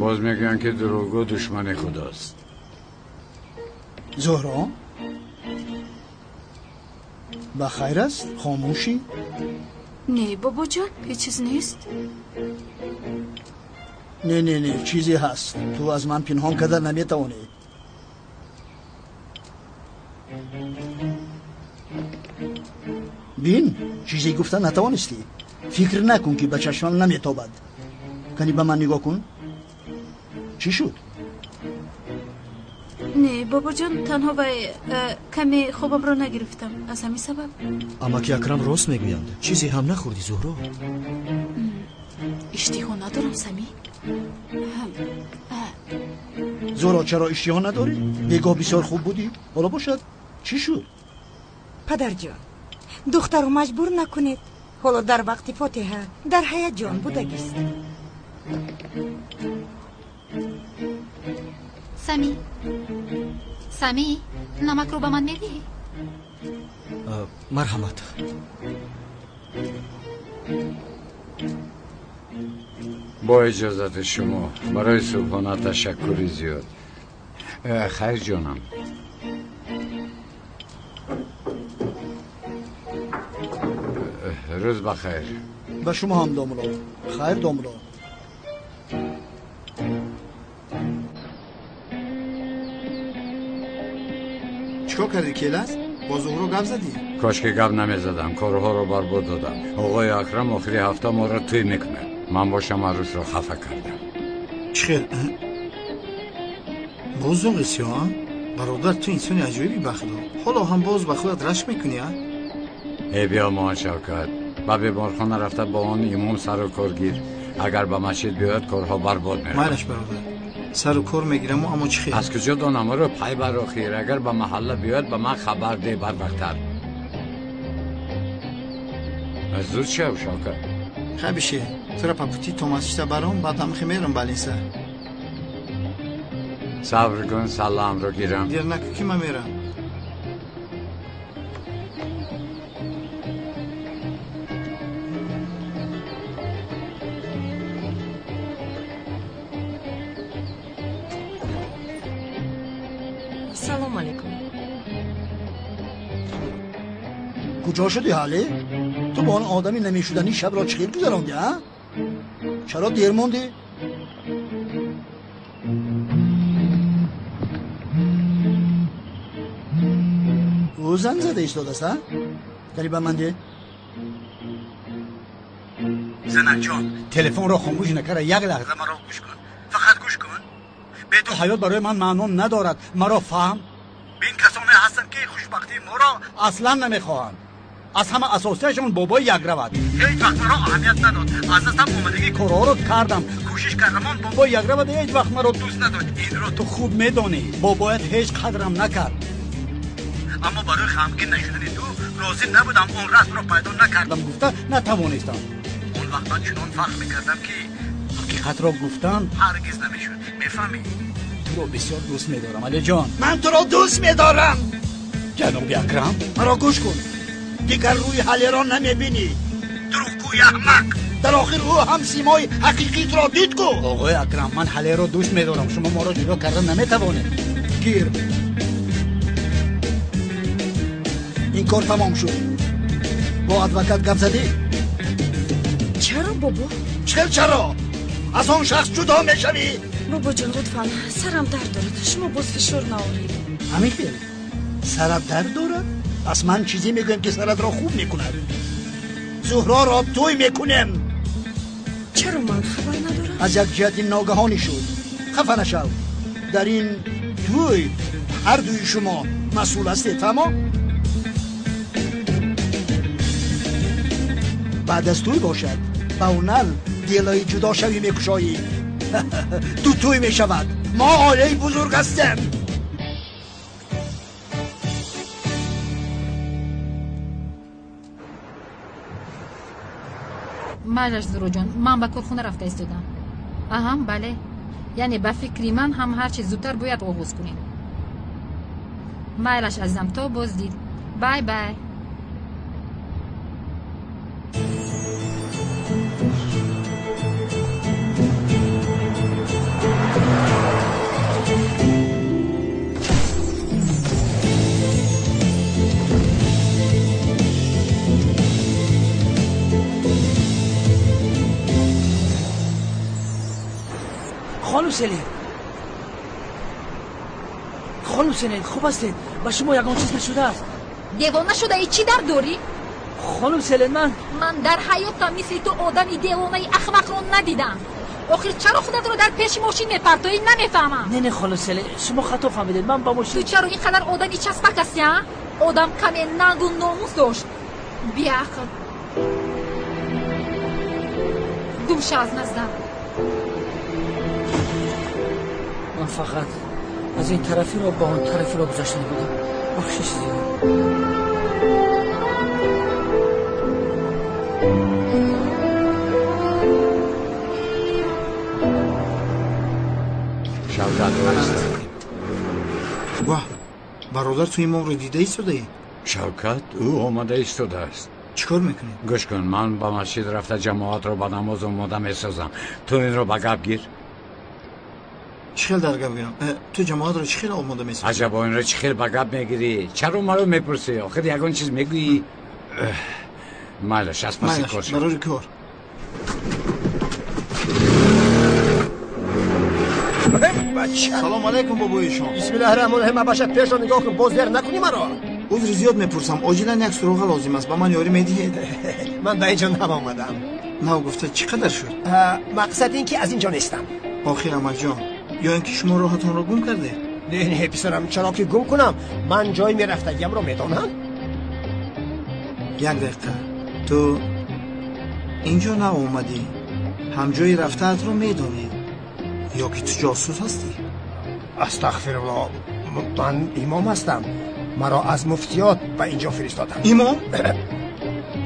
Боз мегӯянд, ки дурӯғгӯ душмани худост. Зуҳро, ба хайр аст? Хомӯшӣ? Не, бобоҷон, ҳеҷ чиз нест. Не, не, не, чизе ҳаст. Ту аз ман пинҳон карда наметавонӣ. Бин, чизе гуфта натавонистӣ. Фикр накун, ки ба чашмам наметобад. Кани ба ман нигоҳ кун. Чӣ шуд? Не, бобоҷон, танҳо вай каме хобамро нагирифтам. Аз ҳамин сабаб. Амаки Акрам рост мегӯянд. Чизе ҳам нахӯрдӣ, Зуҳро? Иштиҳо надорам, Самӣ. Зуҳро, чаро иштиҳо надорӣ? Бегоҳ бисёр хуб будӣ. Ҳоло бошад, чӣ шуд? Падарҷон, духтарро маҷбур накунед. Ҳоло дар вақти фотиҳа дар ҳаяҷон будагист. Самӣ, Самӣ, намакро ба ман медиҳӣ? Марҳамат. Бо иҷозати шумо барои субҳона ташаккури зиёд. Хайр ҷонам. Рӯз ба хайр. Ба шумо ҳам, домулло. Хайр, домулло. Чикор кардӣ, Келас? Бо Зуҳро гап задӣ? Кошки гап намезадам, корҳоро барбод додам. Оғои Акрам охири ҳафта моро тӯй мекунад. Ман бошам арӯсро хафа кардам. Чӣ хел? Боз зоғи сиёҳ, а? Бародар, ту инсони аҷоибӣ, ба худо. Ҳоло ҳам боз ба худат рашк мекунӣ, а? Э, биёмон, Шавкат. Ба беморхона рафта бо он имом сару кор гир. Агар ба масҷид биёяд, корҳо барбод меравад. Майлаш, бародар. Сару кор мегираму, аммо чӣ хел? Аз куҷо донам ӯро? Пай бар охир. Агар ба маҳалла биёяд, ба ман хабар деҳ барвақттар. Зуд шав, Шавкат. Хай бише, тура по пути то масҷида баром, баъд ҳамихе мерам балинса. Сабр кун, саламро гирам. Дер накун ки ман мерам. Салом алейкум. Куҷо шудӣ, ҳале? Ту бо он одами намешуданӣ шабро чӣ хел гузарондӣ, а? Чаро дер мондӣ? Ӯ занг зада истодааст, а? Кани ба ман де. Занакҷон, телефонро хомӯш накарда як лаҳза маро гӯш кун. Фақат гӯш кун. Бе ту ҳаёт барои ман маъно надорад. Маро фаҳм. Бин касоне ҳастанд ки хушбахтии моро аслан намехоҳанд. Аз ҳама асосияшон бобои як равад. Ҳеҷ вақт маро аҳамият надод. Аз дастам омадагии корҳоро кардам. Кӯшиш кардам, он бобои як равад ҳеҷ вақт маро дӯст надошт. Инро ту хуб медонӣ. Бобоят ҳеҷ қадрам накард. Аммо барои ғамгин нашудани ту розӣ набудам. Он расмро пайдо накардам, гуфта натавонистам. Он вақт ман чунон фахр мекардам ки ҳақиқатро гуфтан ҳаргиз намешуд. Мефаҳмӣ? Туро бисёр дӯст медорам, Алиҷон. Ман туро дӯст медорам. Ҷаноби Акрам, маро гӯш кун. Дигар рӯи ҳалеро намебинӣ. Дурӯғгӯи аҳмақ. Дар охир ӯ ҳам симои ҳақиқитро дид ку. Оғои Акрам, ман ҳалеро дӯст медорам. Шумо моро ҷудо карда наметавонед. Гир. Ин кор тамом шуд. Бо адвокат гап задӣ? Чаро, бобо? Чӣ чаро? Аз он шахс ҷудо мешавӣ. Бобоҷон, лутфан, сарам дард дорад. Шумо боз фишор наоред. Ҳамин хел? Сарат дард дорад? Пас ман чизе мегӯям ки саратро хуб мекунад. Зуҳроро тӯй мекунем. Чаро ман хабар надорам? Аз як ҷиҳати ногаҳонӣ шуд. Хафа нашав. Дар ин тӯй ҳар дуи шумо масъул ҳастед, фаҳмо? Баъд аз тӯй бошад, ба ҳунар делаи ҷудошавӣ мекушоӣ. Ду тӯй мешавад. Мо оилаи бузург ҳастем. Майлаш, Зуҳроҷон, ман ба корхона рафта истодам. Аҳам, бале. Яъне ба фикри ман ҳам ҳарчи зудтар бояд оғоз кунем. Майлаш, азизам, то боздид. Бай бай. خانم سلین، خانم سلین، خوب هستید؟ ба шумо ягон чиз нашудааст? Девона шудаи, чӣ дард дорӣ? Хонум Селен, ман Ман дар ҳаётам мисли ту одами девонаи ахмақро надидам. Охир чаро худатро дар пеши мошин мепартоӣ, намефаҳмам. Не, не, холо Селе, шумо хато фаҳмидед. Ман ба мошин. Ту чаро ин қадар одами часпак ҳастӣ, а? Одам каме нангу номус дошт. Беақл. Гум ша аз наздам. Ман фақат аз ин тарафиро ба он тарафиро гузаштани будам. Бахшиш зиёд. Шавкат, ваҳ, бародар, ту имомро дида истодаӣ? Шавкат, ӯ омада истодааст. Чӣ кор мекунӣ? Гӯш кун, ман ба масҷид рафта ҷамоатро ба намоз омода месозам. Ту инро ба гап гир. Чӣ хел дар гап гирам? Ту ҷамоатро чӣ хел омода месозӣ? Аҷабо, инро чӣ хел ба гап мегирӣ? Чаро маро мепурсӣ? Охир ягон чиз мегӯӣ. Майлаш, аз паси кор шав. Барори кор. Салом алайкум, бобоишон. Бисмиллаҳи раҳмони раҳим. Абаша, пешро нигоҳ кун, боз зер накунӣ маро. Узри зиёд мепурсам, оҷилан як суроға лозим аст, ба ман ёрӣ медиҳед? Ман ба инҷо нав омадам. Нав гуфта чӣ қадар шуд? Мақсад ин ки аз инҷо нестам. Охир амакҷон, ё ин ки шумо роҳатонро гум кардед? Не, не, писарам, чаро ки гум кунам? Ман ҷои мерафтагиамро медонам. Як дақиқа, ту инҷо нав омадӣ, ҳам ҷои рафтаатро медонӣ, ё ки ту ҷосус ҳастӣ? Астағфируллоҳ, ман имом ҳастам. Маро аз муфтиёт ба инҷо фиристоданд. Имом?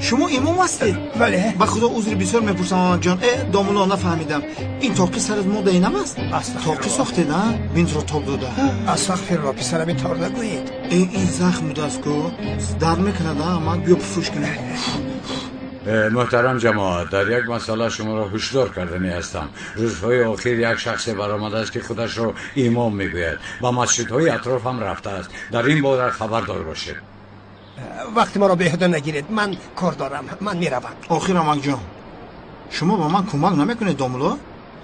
Шумо имом ҳастед? Бале. Ба худо узри бисёр мепурсам, амакҷон. Домулло, нафаҳмидам. Ин тоқи сарат модаи нам аст? Тоқи сохтед, а? Бинтро тоб дода. Астағфируллоҳ, писарам, ин тавр нагӯед. Ин захм будааст ку, дард мекунад, а? Амак, биё пуфуш кунем. Муҳтарам ҷамоат, дар як масъала шуморо ҳушдор карданӣ ҳастам. Рӯзҳои охир як шахсе баромадааст, ки худашро имом мегӯяд. Ба масҷидҳои атроф ҳам рафтааст. Дар ин бора хабардор бошед. Вақти маро беҳуда нагиред, ман кор дорам, ман меравам. Охир амакҷон, шумо ба ман кӯмак намекунед, домулло?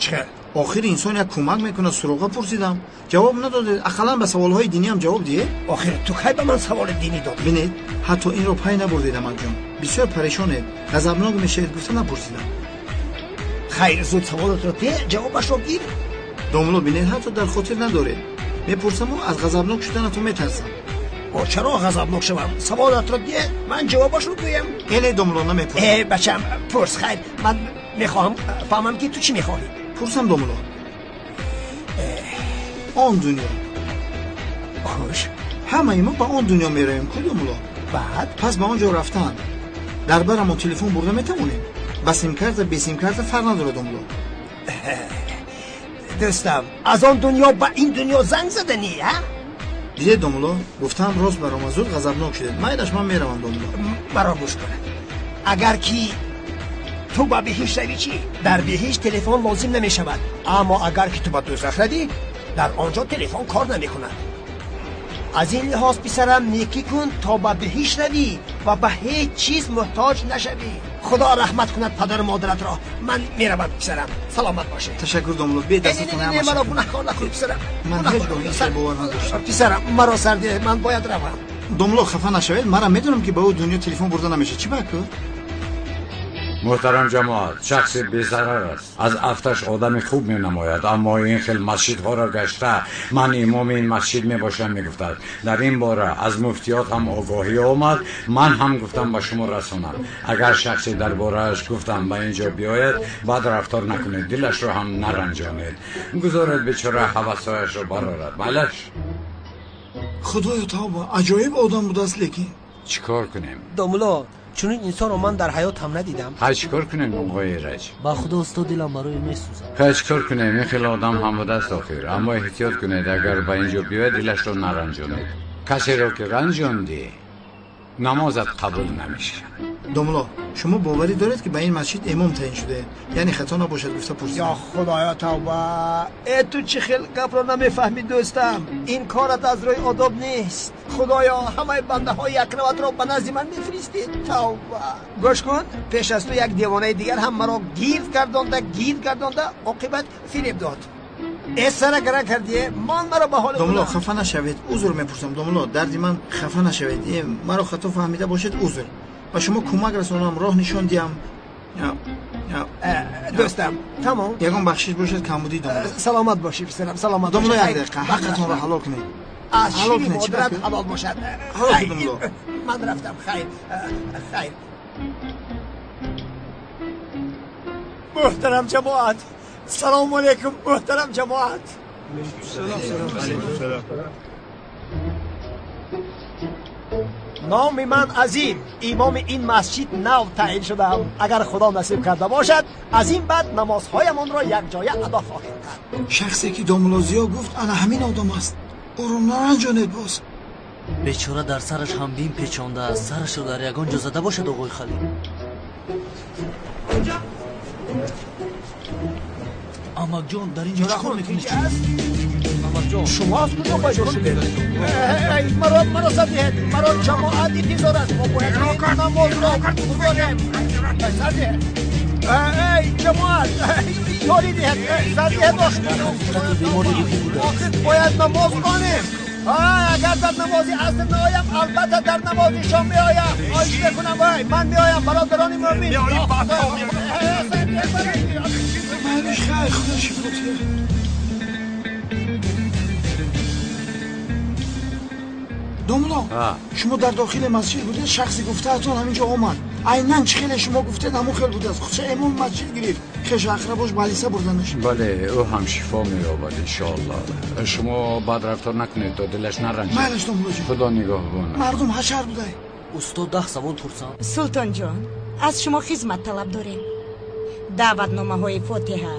Чӣ? Охир инсон як кӯмак мекунад. Суроға пурсидам, ҷавоб надодед. Ақаллан ба саволҳои диниам ҷавоб диҳед. Охир ту кай ба ман саволи динӣ додӣ? Бинед, ҳатто инро пай набурдед, амакҷон. Бисёр парешонед, ғазабнок мешавед, гуфта напурсидам. Хайр, зуд саволатро деҳ, ҷавобашро гир. Домулло, бинед, ҳатто дар хотир надоред. Мепурсаму аз ғазабнок шуданатон метарсам. Чаро ғазабнок шавам? Саволатро деҳ, ман ҷавобашро гӯям. Эле, домулло, намепурсам. Бачам, пурс. Хайр, ман мехоҳам фаҳмам ки ту чӣ мехоҳӣ. Пурсам, домулло. Он дунё. Хуш. Ҳамаи мо ба он дунё меравем, ку, домулло? Баъд? Пас ба он ҷо рафтан дар барамон телефон бурда метавонем? Ба симкарта, бе симкарта фарқ надорад, домулло. Дӯстам, аз он дунё ба ин дунё занг заданӣ, а? Дидед, домулло, гуфтаам рост баромад, зуд ғазабнок шудед. Майлаш, ман меравам, домулло. Маро гӯш кун. Агар ки ту ба биҳишт равӣ чӣ? Дар биҳишт телефон лозим намешавад. Аммо агар ки ту ба дӯзах равӣ, дар он ҷо телефон кор намекунад. Аз ин лиҳоз, писарам, некӣ кун то ба биҳишт равӣ ва ба ҳеҷ чиз муҳтоҷ нашавӣ. Худо раҳмат кунад падару модаратро. Ман меравам, писарам, саломат бошед. Ташаккур, домулло. Бе дастатон ҳама. Маро гунаҳкор накун, писарам. Ман ҳеҷ гоҳ ин хел бовар надоштам. Писарам, маро сар деҳ, ман бояд равам. Домулло, хафа нашавед, манам медонам ки ба ӯ дунё телефон бурда намешавад. Чӣ ба ку? Муҳтарам ҷамоат, шахси безарар аст. Аз афташ одами хуб менамояд, аммо ин хел масҷидҳоро гашта ман имоми ин масҷид мебошам мегуфтад. Дар ин бора аз муфтиёт ҳам огоҳӣ омад. Ман ҳам гуфтам ба шумо расонам. Агар шахсе дар борааш гуфтам ба ин ҷо биёяд, бад рафтор накунед, дилашро ҳам наранҷонед. Гузоред бечора ҳавасҳояшро барорад. Майлаш? Худоё тавба, аҷоиб одам будааст, лекин чӣ кор кунем? Домулло, чунин инсонро ман дар ҳаёт ҳам надидам. Ҳай, чӣ кор кунем, оғои Эраҷ? Ба худо, устод, дилам барои месӯзад. Ҳай, чӣ кор кунем? Ин хел одам ҳам будааст охир. Аммо эҳтиёт кунед, агар ба ин ҷо биёяд, дилашро наранҷонед. Касеро ки ранҷондӣ, намозат қабул намешавад. Домулло, шумо боварӣ доред ки ба ин масҷид имом таъин шудаед? Яъне хато набошад гуфта пурсидам. Ё худоё тавба, ту чӣ хел гапро намефаҳмӣ, дӯстам? Ин корат аз рӯи одоб нест. Худоё, ҳамаи бандаҳои якраватро ба назди ман мефиристед. Тавба. Гӯш кун, пеш аз ту як девонаи дигар ҳам маро гирд гардонда, оқибат фиреб дод. Сара гара кардие, ман маро ба ҳоли домулло, хафа нашавед, узр мепурсам. Домулло, дарди ман хафа нашавед. Маро хато фаҳмида бошед, узр. Ба шумо кӯмак расонам, роҳ нишон диҳам. Дӯстам, тамом. Ягон бахшиш бошад, камбудӣ домла. Саломат бошӣ, писарам, саломат бошӣ. Домла, як дақиқа, ҳаққатонро ҳалол кунед. Аз шири модарат ҳалол бошад. Ҳалол кун, домла. Ман рафтам, хайр, хайр. Муҳтарам ҷамоат, салому алайкум, муҳтарам ҷамоат. Номи ман Азим, имоми ин масҷид нав таъин шудаам. Агар Худо насиб карда бошад, аз ин баъд намозҳоямонро якҷоя адо хоҳем кард. Шахсе ки домла Зиё гуфт, ана ҳамин одам аст. Ӯро наранҷонед боз. Бечора дар сараш ҳам бим печондааст. Сарашро дар ягон ҷо зада бошад, оғои Халил. Амакҷон, дар ин ҷо чӣ кор мекунӣ? Амакҷон, шумо аз куҷо пайдо шудед? Маро сар диҳед, маро ҷамоат интизор аст. Мо бояд намозро гузорем. Сар диҳед. Эй ҷамоат, ёрӣ диҳед, сар диҳед. Охир бояд намоз хонем. Агар дар намози аср наоям, албатта дар намози шом меоям. Хоҳиш мекунам, вай, ман меоям, бародарони мӯмин. Майлиш, хайр, Худо шифо диҳад. Домла, шумо дар дохили масҷид будед, шахси гуфтаатон ҳамин ҷо омад. Айнан чӣ хеле шумо гуфтед, ҳамон хел будааст. Худша имом масҷид гирифт. Хешу ақрабош ба алиса бурданаш. Бале, ӯ ҳам шифо меёбад, иншоаллоҳ. Шумо бад рафтор накунед, то дилаш наранҷад. Майлаш, домлаҷон. Худо нигаҳбон. Мардум ҳашар будай. Устод, 10 савол пурсам. Султонҷон, аз шумо хизмат талаб дорем. Даъватномаҳои фотиҳа,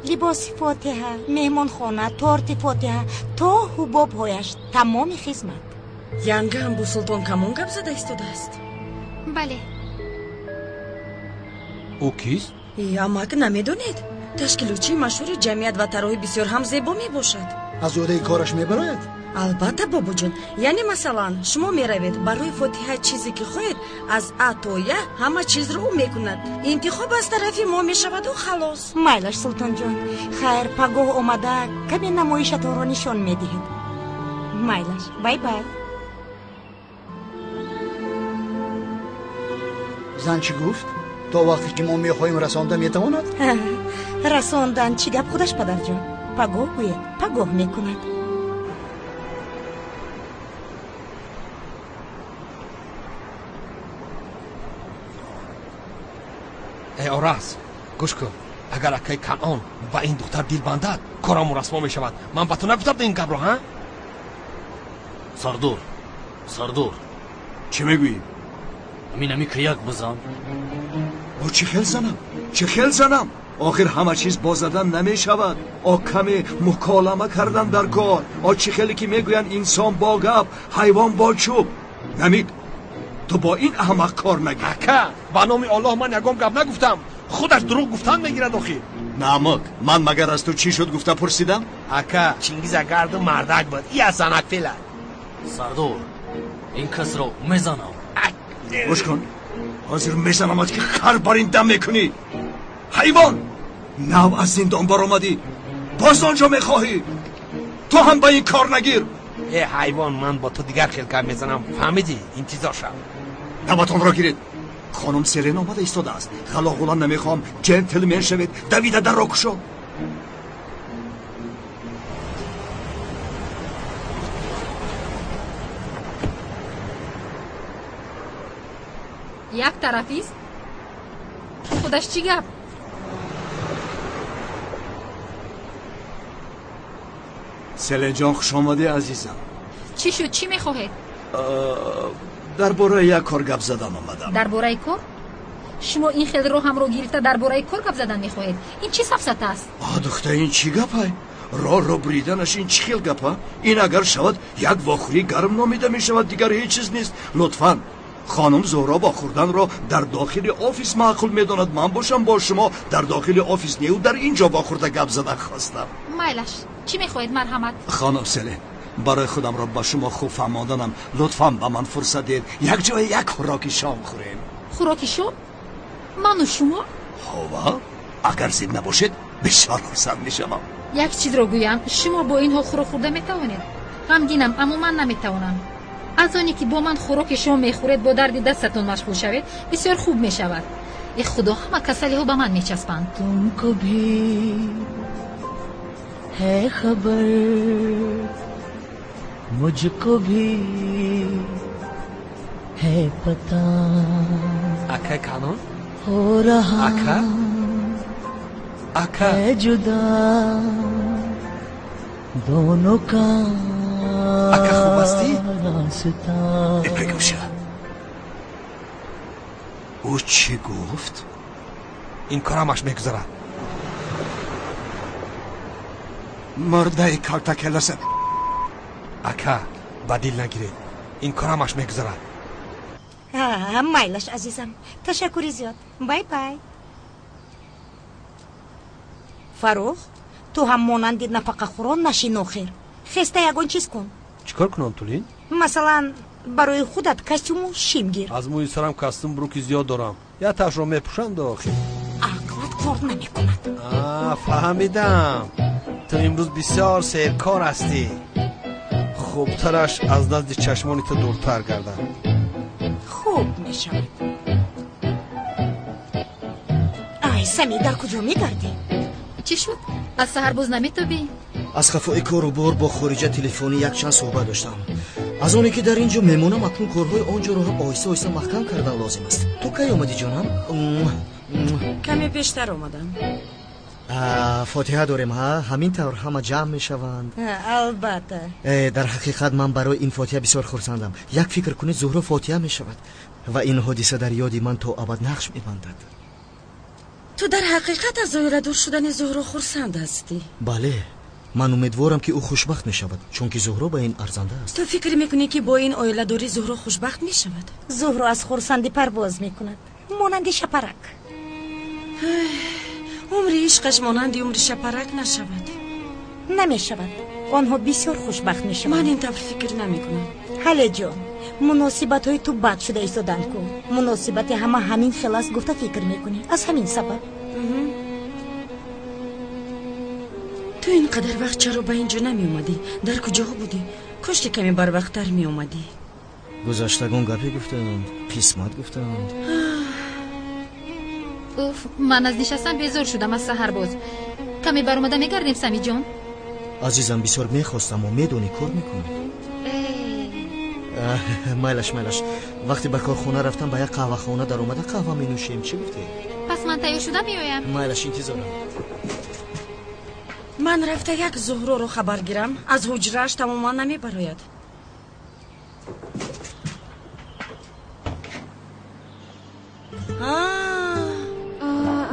либоси фотиҳа, меҳмонхона, торти фотиҳа, то ҳубобҳояш, тамоми хизмат. Янгаам бо Султон Камон гап зада истодааст? Бале. Ӯ кист? Амак, намедонед? Ташкилотчии машҳури ҷамъият ва тарроҳи бисёр ҳам зебо мебошад. Аз ӯҳдаи кораш мебарояд? Албатта, бобоҷон. Яъне, масалан, шумо меравед барои фотиҳа чизе ки хоҳед, аз А то Я ҳама чизро ӯ мекунад. Интихоб аз тарафи мо мешаваду халос. Майлаш, Султонҷон. Хайр, пагоҳ омада каме намоишатонро нишон медиҳед. Майлаш, бай-бай. Зан чӣ гуфт? То вақте ки мо мехоҳем расонда метавонад? Расондан чӣ гап худаш, падарҷон. Пагоҳ гӯед, пагоҳ мекунад. Эй Ораз, гӯш кун. Агар акаи Канъон ба ин духтар дил бандад, корамон расво мешавад. Ман ба ту нагуфтам ин гапро, ҳа? Сардор, Сардор. Чӣ мегӯӣ? Амин ки як бизан. О, чӣ хел занам? Чӣ хел занам? Охир ҳама чиз бо задан намешавад. О, каме муколама кардан дар кор. О, чӣ хеле ки мегӯянд, инсон бо гап, ҳайвон бо чӯб. Намид, ту бо ин аҳмақ кор нагир. Ака, ба номи Аллоҳ ман ягон гап нагуфтам. Худаш дурӯғ гуфтан мегирад охир. Намак, ман магар аз ту чӣ шуд гуфта пурсидам? Ака, Чингиз агарду мардак буд. Я занак фела. Сардор, ин касро мезанам. Гӯш кун, ҳозир мезанамат ки хар бар ин дам мекунӣ. Ҳайвон, нав аз зиндон баромадӣ, боз он ҷо мехоҳӣ. Ту ҳам ба ин кор нагир. Э ҳайвон, ман бо ту дигар хел гап мезанам, фаҳмидӣ? Интизор шав. Наватонро гиред. Хонум Селен омада истодааст. Ғалоғулан намехоҳам, ҷентлмен шавед. Давида дарро кушо. Як тарафист? Худаш чӣ гап? Селенҷон, хуш омадӣ, азизам. Чӣ шуд? Чӣ мехоҳед? Дар бораи як кор гап задан омадам. Дар бораи кор? Шумо ин хел роҳамро гирифта дар бораи кор гап задан мехоҳед? Ин чӣ сафсата аст? А, духта, ин чӣ гапай? Роҳро буриданаш ин чӣ хел гапа? Ин агар шавад, як вохӯрии гарм номида мешавад, дигар ҳеҷ чиз нест. Лутфан, хонум Зуҳро вохӯрданро дар дохили офис маъқул медонад. Ман бошам бо шумо дар дохили офис неу дар ин ҷо вохӯрда гап задан хостам. Майлаш, чӣ мехоҳед, марҳамат? Хонум Селен, барои худамро ба шумо хуб фаҳмонданам, лутфан ба ман фурсат диҳед як ҷое як хӯроки шом хӯрем. Хӯроки шом? Ману шумо? Ҳова, агар зид набошед, бисёр хурсанд мешавам. Як чизро гӯям, шумо бо инҳо хӯрок хӯрда метавонед? Ғамгинам, аммо ман наметавонам. Аз оне ки бо ман хӯроки шом мехӯред, бо дарди дастатон машғул шавед, бисёр хуб мешавад. Э худо, ҳама касалиҳо ба ман мечаспанд. तुमको भी है खबर, मुझको भी है पता। Акай Канон? हो रहा Ака? Ака? है जुदा दोनों का Ака, хуб ҳастӣ? रास्ता। Бегӯша, ӯ чӣ гуфт? Ин кор ҳамаш мегузарад. Мурдаи калтакеласа. Ака, ба дил нагиред, ин кор ҳамаш мегузарад. Майлаш, азизам, ташаккури зиёд, бай бай. Фаррух, ту ҳам монанди нафақахӯрон нашин. Охир хеста ягон чиз кун. Чӣ кор кунам, Тулин? Масалан, барои худат костюму шим гир. Аз мӯи сарам костюм бруки зиёд дорам, якташро мепӯшам до охир. Ақлат кор намекунад. Фаҳмидам, ту имрӯз бисёр серкор ҳастӣ. Хубтараш аз назди чашмони ту дуртар гардам. Хуб мешавад. Ай, Сами, дар куҷо мегардӣ? Чӣ шуд, аз саҳар боз наметобӣ? Аз хафои кору бор бо хориҷа телефонӣ якчанд суҳбат доштам. Аз оне ки дар ин ҷо мемонам, акнун корҳои он ҷоро ҳам оҳиста оҳиста маҳкам кардан лозим аст. Ту кай омадӣ, ҷонам? Каме пештар омадам. Фотиҳа дорем, ҳа? Ҳамин тавр ҳама ҷамъ мешаванд. Албатта. Дар ҳақиқат ман барои ин фотиҳа бисёр хурсандам. Як фикр кунед, Зуҳро фотиҳа мешавад ва ин ҳодиса дар ёди ман то абад нақш мебандад. Ту дар ҳақиқат аз оиладор шудани Зуҳро хурсанд ҳастӣ? Бале, ман умедворам, ки ӯ хушбахт мешавад, чунки Зуҳро ба ин арзанда аст. Ту фикр мекунӣ, ки бо ин оиладорӣ Зуҳро хушбахт мешавад? Зуҳро аз хурсандӣ парвоз мекунад, монанди шапарак. Умри ишқаш монанди умри шапарак нашавад. Намешавад, онҳо бисёр хушбахт мешаванд. Ман ин тавр фикр намекунам. Ҳале ҷон, муносибатҳои ту бад шуда истоданд ку. Муносибати ҳама ҳамин хел аст гуфта фикр мекунӣ, аз ҳамин сабаб. Ту ин қадар вақт чаро ба ин ҷо намеомадӣ? Дар куҷоҳо будӣ? Кош ки каме барвақттар меомадӣ. Гузаштагон гапе гуфтаанд, қисмат гуфтаанд. Уф, ман аз нишастан безор шудам аз саҳар боз. Каме баромада мегардем, Самиҷон? Азизам, бисёр мехостам, медонӣ, кор мекунам. Майлаш, майлаш, вақте ба корхона рафтам, ба як қаҳвахона даромада қаҳва менӯшем. Чӣ гуфтед? Пас ман тайёр шуда меоям. Майлаш, интизорам. Ман рафта як Зуҳроро хабар гирам, аз ҳуҷрааш тамоман намебарояд.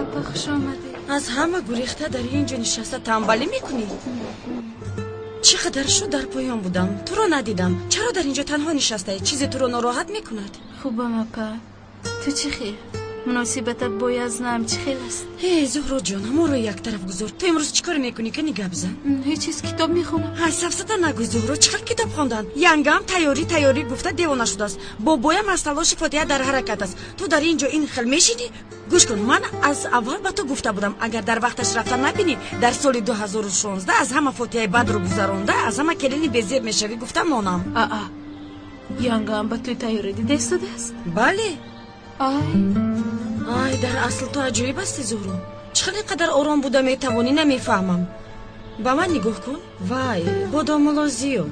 Апа, хуш омадед. Аз ҳама гурехта дар ин ҷо нишаста тамбалӣ мекунӣ? Чӣ қадар шуд дар поён будам, туро надидам. Чаро дар ин ҷо танҳо нишастаӣ? Чизе туро нороҳат мекунад? Хубам, апа, ту чӣ хел? Муносибатат бо Язнам чӣ хел аст? Э, Зуҳроҷон, моро як тараф гузор. Ту имрӯз чӣ кор мекунӣ? Кани гап зан. Ҳеҷ чиз, китоб мехонам. Ҳай, сафсата нагӯй, Зуҳро, чӣ хел китоб хондан? Янгам тайёрӣ тайёрӣ гуфта девона шудааст. Бобоям аз талоши фотиҳа дар ҳаракат аст. Ту дар ин ҷо ин хел мешинӣ? Гӯш кун, ман аз аввал ба ту гуфта будам, агар дар вақташ рафта набинӣ, дар соли 2016 аз ҳама фотиҳаи бадро гузаронда, аз ҳама келини безеб мешавӣ, гуфта монам. Аа, янгам ба тӯй тайёрӣ дида истодааст? Бале. Ай. Ай, дар асл ту аҷоиб ҳастӣ, Зуҳро. Чӣ хел ин қадар ором буда метавонӣ, намефаҳмам. Ба ман нигоҳ кун. Вай, бо домулло Зиё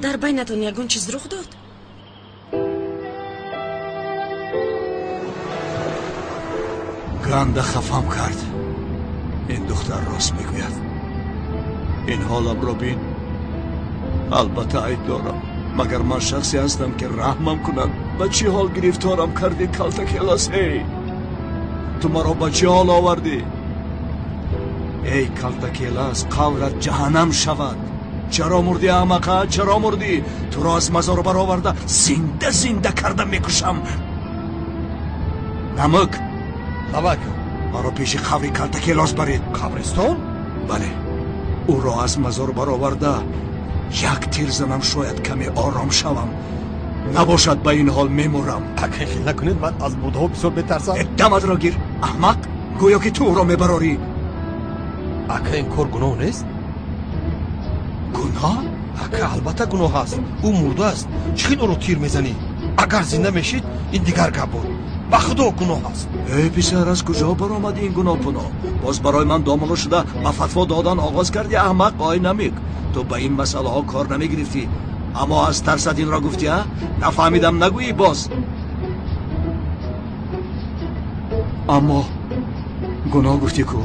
дар байнатон ягон чиз рух дод? Ганда хафам кард. Ин духтар рост мегӯяд. Ин ҳоламро бин. Албатта айб дорам, магар ман шахсе ҳастам, ки раҳмам кунад? Ба чӣ ҳол гирифторам кардӣ, калтакелас? Эй, ту маро ба чӣ ҳол овардӣ? Эй калтакелас, қаврат ҷаҳаннам шавад. Чаро мурдӣ, аҳмақа, чаро мурдӣ? Туро аз мазор бароварда зинда зинда карда мекушам. Намук. Лабак. Маро пеши қабри калтакелос баред. Қабристон? Бале, ӯро аз мазор бароварда як тир занам, шояд каме ором шавам. Набошад, ба ин ҳол мемурам. Ака, хел накунед, ман аз мурдаҳо бисёр метарсам. Даматро гир, аҳмақ, гӯё ки ту ӯро мебарорӣ. Ака, ин кор гуноҳ нест? Гуноҳ? Ака, албатта гуноҳ аст. Ӯ мурда аст, чӣ хел ӯро тир мезанӣ? Агар зинда мешид, ин дигар гап буд. Ба Худо гуноҳ аст. Эй писар, аз куҷо баромадӣ ин гуноҳ пуноҳ? Боз барои ман домулло шуда ба фатво додан оғоз кардӣ, аҳмақ. Ой намик, ту ба ин масъалаҳо кор намегирифтӣ, аммо аз тарсат инро гуфтӣ, а? Нафаҳмидам нагӯӣ боз. Аммо гуноҳ гуфтӣ ку,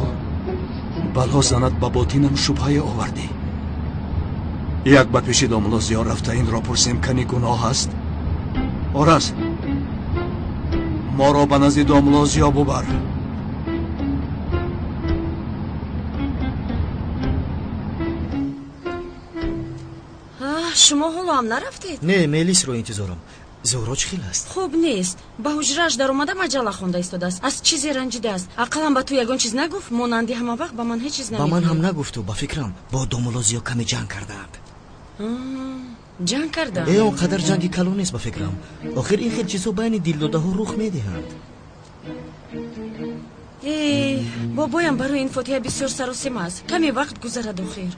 бало занад ба ботинам шубҳае овардӣ. Як ба пеши домулло Зиё рафта инро пурсем, кани гуноҳ аст? Ораз, моро ба назди домулло Зиё бубар. Шумо ҳоло ҳам нарафтед? Не, Мелисро интизорам. Зуҳро чӣ хел аст? Хуб нест. Ба ҳуҷрааш даромада маҷалла хонда истодааст. Аз чизе ранҷидааст. Ақаллан ба ту ягон чиз нагуфт? Монанди ҳама вақт ба ман ҳеҷ чиз Ба ман намегӯяд. ҳам нагуфту, ба фикрам бо домулло Зиё каме ҷанг кардаанд. Ҷанг карданд? Э, он қадар ҷанги калон нест, ба фикрам. Охир ин хел чизҳо байни дилдодаҳо рух медиҳанд. Э, бобоям барои ин фотиҳа бисёр саросема аст. Каме вақт гузарад охир.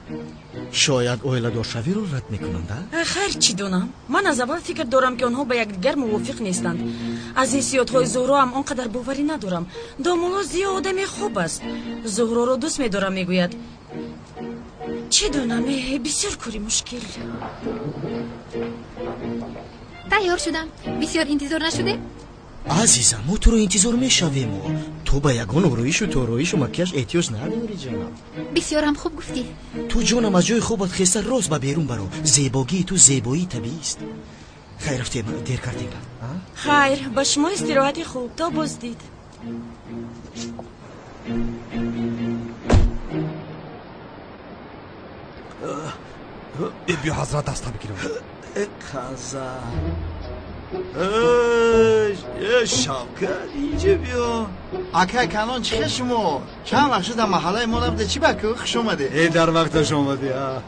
Шояд оиладоршавиро рад мекунанд, а? Хайр, чӣ донам? Ман аз аввал фикр дорам, ки онҳо ба якдигар мувофиқ нестанд. Аз ҳиссиётҳои Зуҳро ҳам он қадар боварӣ надорам. Домулло Зиё одами хуб аст. Зуҳроро дӯст медорам, мегӯяд. Чӣ донам, э, бисёр кори мушкил. Тайёр шудам. Бисёр интизор нашудем? Азизам, мо туро интизор мешавему. Ту ба ягон ороишу тороишу макияж эҳтиёҷ надорӣ, ҷонам. Бисёрам хуб гуфтӣ. Ту, ҷонам, аз ҷои хобат хеста рост ба берун баро. Зебогии ту зебоии табиист. Хайр, рафтем, дер кардем. Хайр, ба шумо истироҳати хуб, то боздид. Э, биё, ҳазрат, даста бигирам. Э, қаза. Э, Шавкат, инҷа биё. Акай Канон, чӣ хел шумо? Чанд вақт шуд дар маҳаллаи мо набуде, чӣ ба ку? Хуш омадед. Э, дар вақташ омадӣ, а?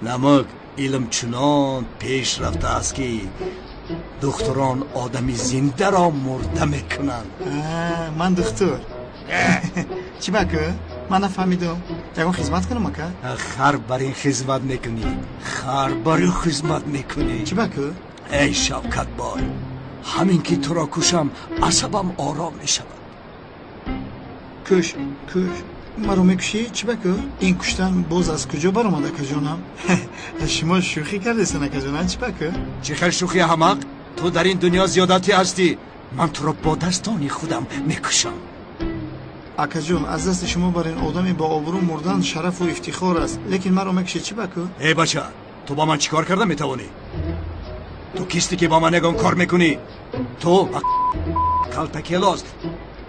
Намак, илм чунон пеш рафтааст, ки духтурон одами зиндаро мурда мекунанд. Ман духтур. Чӣ ба ку? Ман нафаҳмидам. Ягон хизмат кунам, ака? Хар бар ин хизмат мекунӣ, хар бар ин хизмат мекунӣ. Чӣ ба ку? Эй Шавкатбой, ҳамин ки туро кушам, асабам ором мешавад. Куш, куш. Маро мекушӣ? Чӣ ба ку? Ин куштан боз аз куҷо баромад, акаҷонам? Шумо шӯхӣ кардесан, акаҷонам, чӣ ба ку? Чӣ хел шӯхӣ, аҳмақ? Ту дар ин дунё зиёдатӣ ҳастӣ. Ман туро бо дастони худам мекушам. Акаҷон, аз дасти шумо бар ин одами бо обрӯ мурдан шарафу ифтихор аст, лекин маро мекушед, чӣ ба ку? Эй бача, ту ба ман чӣ кор карда метавонӣ? Ту кистӣ, ки ба ман ягон кор мекунӣ? Ту ба Калтакелос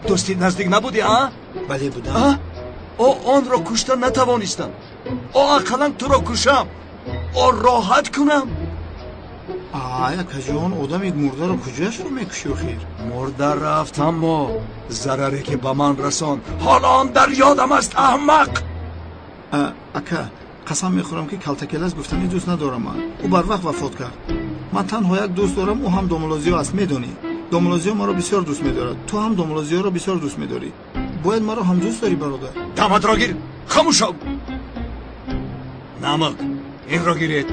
дӯсти наздик набудӣ, а? Бале, будам. О, онро кушта натавонистам. О, ақаллан туро кушам, о, роҳат кунам. Ай, акаҷон, одами мурдаро куҷояшро мекушӣ охир? Мурда рафт, аммо зараре ки ба ман расон, ҳоло он дар ёдам аст, аҳмақ. Ака, қасам мехӯрам, ки Калтакелас гуфтани дӯст надорам ман. Ӯ барвақт вафот кард. Ман танҳо як дӯст дорам, ӯ ҳам домулло Зиё аст, медонӣ. Домулло Зиё маро бисёр дӯст медорад. Ту ҳам домулло Зиёро бисёр дӯст медорӣ. Бояд маро ҳам дӯст дорӣ, бародар. Даматро гир, хомӯш шав. Намак, инро гиред,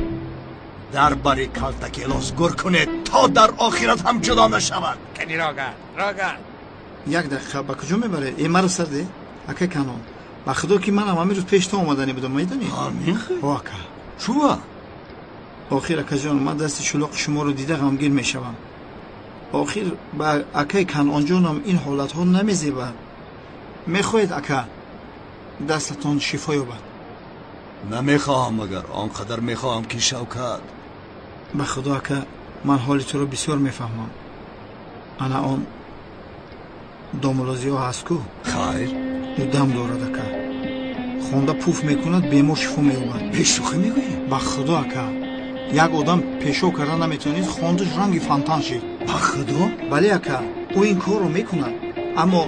дар бари Калтакелос гур кунед, то дар охират ҳам ҷудо нашавад. Кани роган, роган. Як дақиқа, ба куҷо мебаред? Э, маро сарде, акай Канон. Ба худо, ки манам ҳамин рӯз пеш то омаданӣ будам, медонӣ? Ҳамин хел? О, ака. Чува? Охир, акаҷон, ман дасти чулоқи шуморо дида ғамгин мешавам. Охир ба акай Канонҷонам ин ҳолатҳо намезебад. Мехоҳед, ака, дастатон шифо ёбад? Намехоҳам, магар он қадар мехоҳам, ки Шавкат. Ба худо, ака, ман ҳоли туро бисёр мефаҳмам. Ана он домулло Зиё ҳаст ку? Хайр. Ӯ дам дорад, ака. Хонда пуф мекунад, бемор шифо меёбад. Бешӯхӣ мегӯӣ? Ба худо, ака, як одам пешоб карда наметавонист, хондаш ранги фонтан шид. Ба худо? Бале, ака, ӯ ин корро мекунад, аммо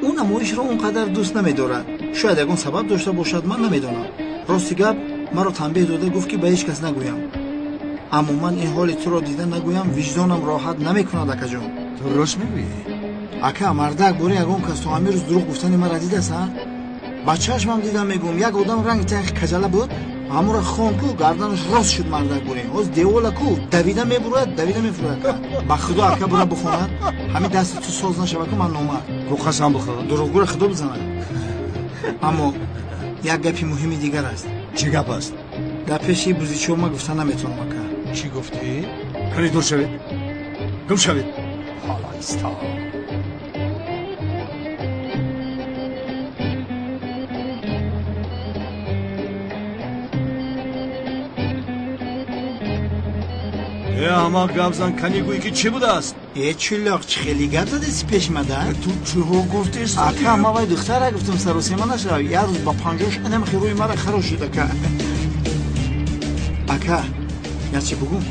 ӯ намоишро он қадар дӯст намедорад. Шояд ягон сабаб дошта бошад, ман намедонам. Рости гап, маро танбеҳ дода гуфт, ки ба ҳеҷ кас нагӯям. Аммо ман ин ҳоли туро дида нагӯям, виҷдонам роҳат намекунад, акаҷон. Ту рост мегӯӣ? Ака, мардак, бори ягон кас то ҳамин рӯз дурӯғ гуфтани маро дидааст, а? Ба чашмам дидам, мегӯм, як одам ранги тахи каҷала буд, Ҳамура хон ку, гарданаш рост шуд мардак бурем. Ҳоз девола ку, давида мебурояд, давида мефурояд. Ба худо ака бура бихонад, ҳамин дасти ту соз нашава ку ман номард. Ку қасам бихӯр. Дурӯғгӯра худо бизанад. Аммо як гапи муҳими дигар аст. Чӣ гап аст? Дар пеши бузичо ма гуфта наметавонам ака. Чӣ гуфтӣ? Кани дур шавед. Гум шавед. Ҳоло исто. Э, аҳмақ гапзан, кани гӯй ки чӣ будааст? Э, чулоқ, чӣ хеле гап задаси пешмада? Ту чиҳо гуфтест? Ака, ма вай духтара гуфтам саросема нашав. Як рӯз ба панҷош анам хирӯи мара харош шуд, ака. Ака, як чи бугум?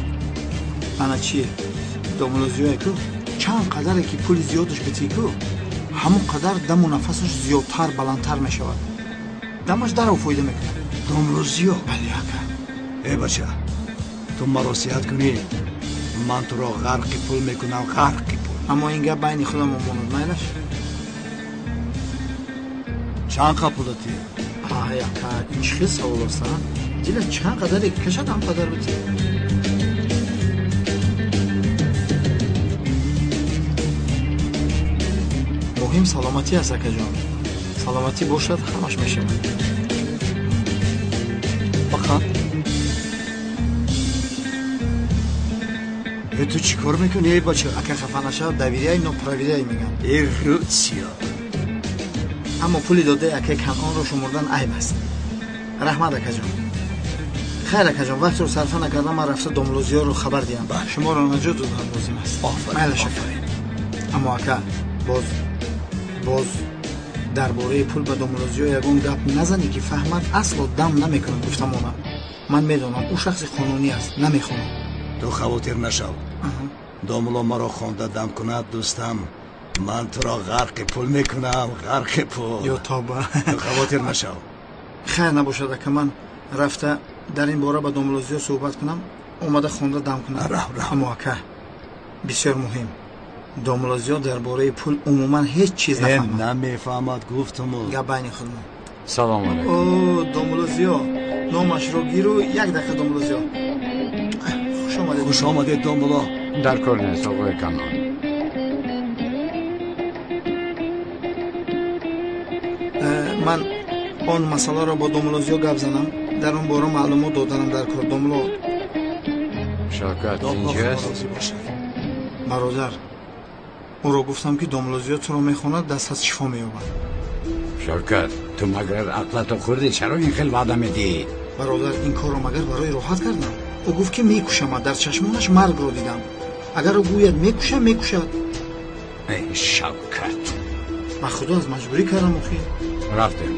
Ана чие? Домулозиёе ку, чанд қадаре ки пули зиёдаш битӣ ку, ҳамон қадар даму нафасаш зиёдтар баландтар мешавад. Дамаш дарав фоида мекунад. Домулозиё? Бале, ака. Э, бача, ту маро сиҳат кунӣ, ман туро ғарқи пул мекунам, ғарқи пул. Аммо ин гап байни худамон монад, майлаш? Чанд қа пул додӣ? Ай, ака, ин чӣ хел савол аст, а? Дилат чанд қадаре кашад, ҳам қадар битӣ. Муҳим саломатӣ аст, акаҷон. Саломатӣ бошад, ҳамаш мешавад. Бахан. Э, ту чӣ кор мекунӣ, эй бача? Ака, хафа нашав, доверяй, но проверяй мегӯям. Э, рӯсиё. Аммо пули додаи акаи Канъонро шумурдан айб аст. Раҳмат, акаҷон. Хайр, акаҷон, вақтро сарфа накардам, ман рафта домлозиёро хабар диҳам. Шуморо наҷот додан лозим аст. Майлаш, ака. Аммо ака, боз дар бораи пул ба домлозиё ягон гап назанӣ ки фаҳмад, асло дам намекунад гуфтамонам. Ман медонам, ӯ шахси қонунӣ аст, намехонад. Ту хавотир нашав. Домуло маро хонда дам кунад, дӯстам, ман туро ғарқи пул мекунам, ғарқи пул. Ё тоба. Ту хавотир нашав. Хайр набошад, ака, ман рафта дар ин бора ба домулозиё суҳбат кунам, омада хонда дам кунам. Раҳ, раҳ. Аммо ака, бисёр муҳим, домулозиё дар бораи пул умуман ҳеҷ чиз нафаҳмад. Намефаҳмад, гуфтуму. Гап байни худмон. Салом алайкум. О, домулозиё, номашро гиру як дақиқа домулозиё. Хуш омадед. Хуш омадед, домуло. Дар кор нест, оқои Канъон. Ман он масъаларо бо домулозиё гап занам, дар он бора маълумот доданам дар кор. Домуло. Шавкат инҷост? Бародар, ӯро гуфтам ки домулозиё туро мехонад, даст аз шифо меёбад. Шавкат, ту магар ақлатро хӯрдӣ? Чаро ин хел ваъда медиҳӣ? Бародар, ин корро магар барои роҳат кардам? Ӯ гуфт ки мекушамад, дар чашмонаш маргро дидам. Агар ӯ гӯяд мекушам, мекушад. Эй, Шавкат, ба худо аз маҷбурӣ кардам охир. Рафтем.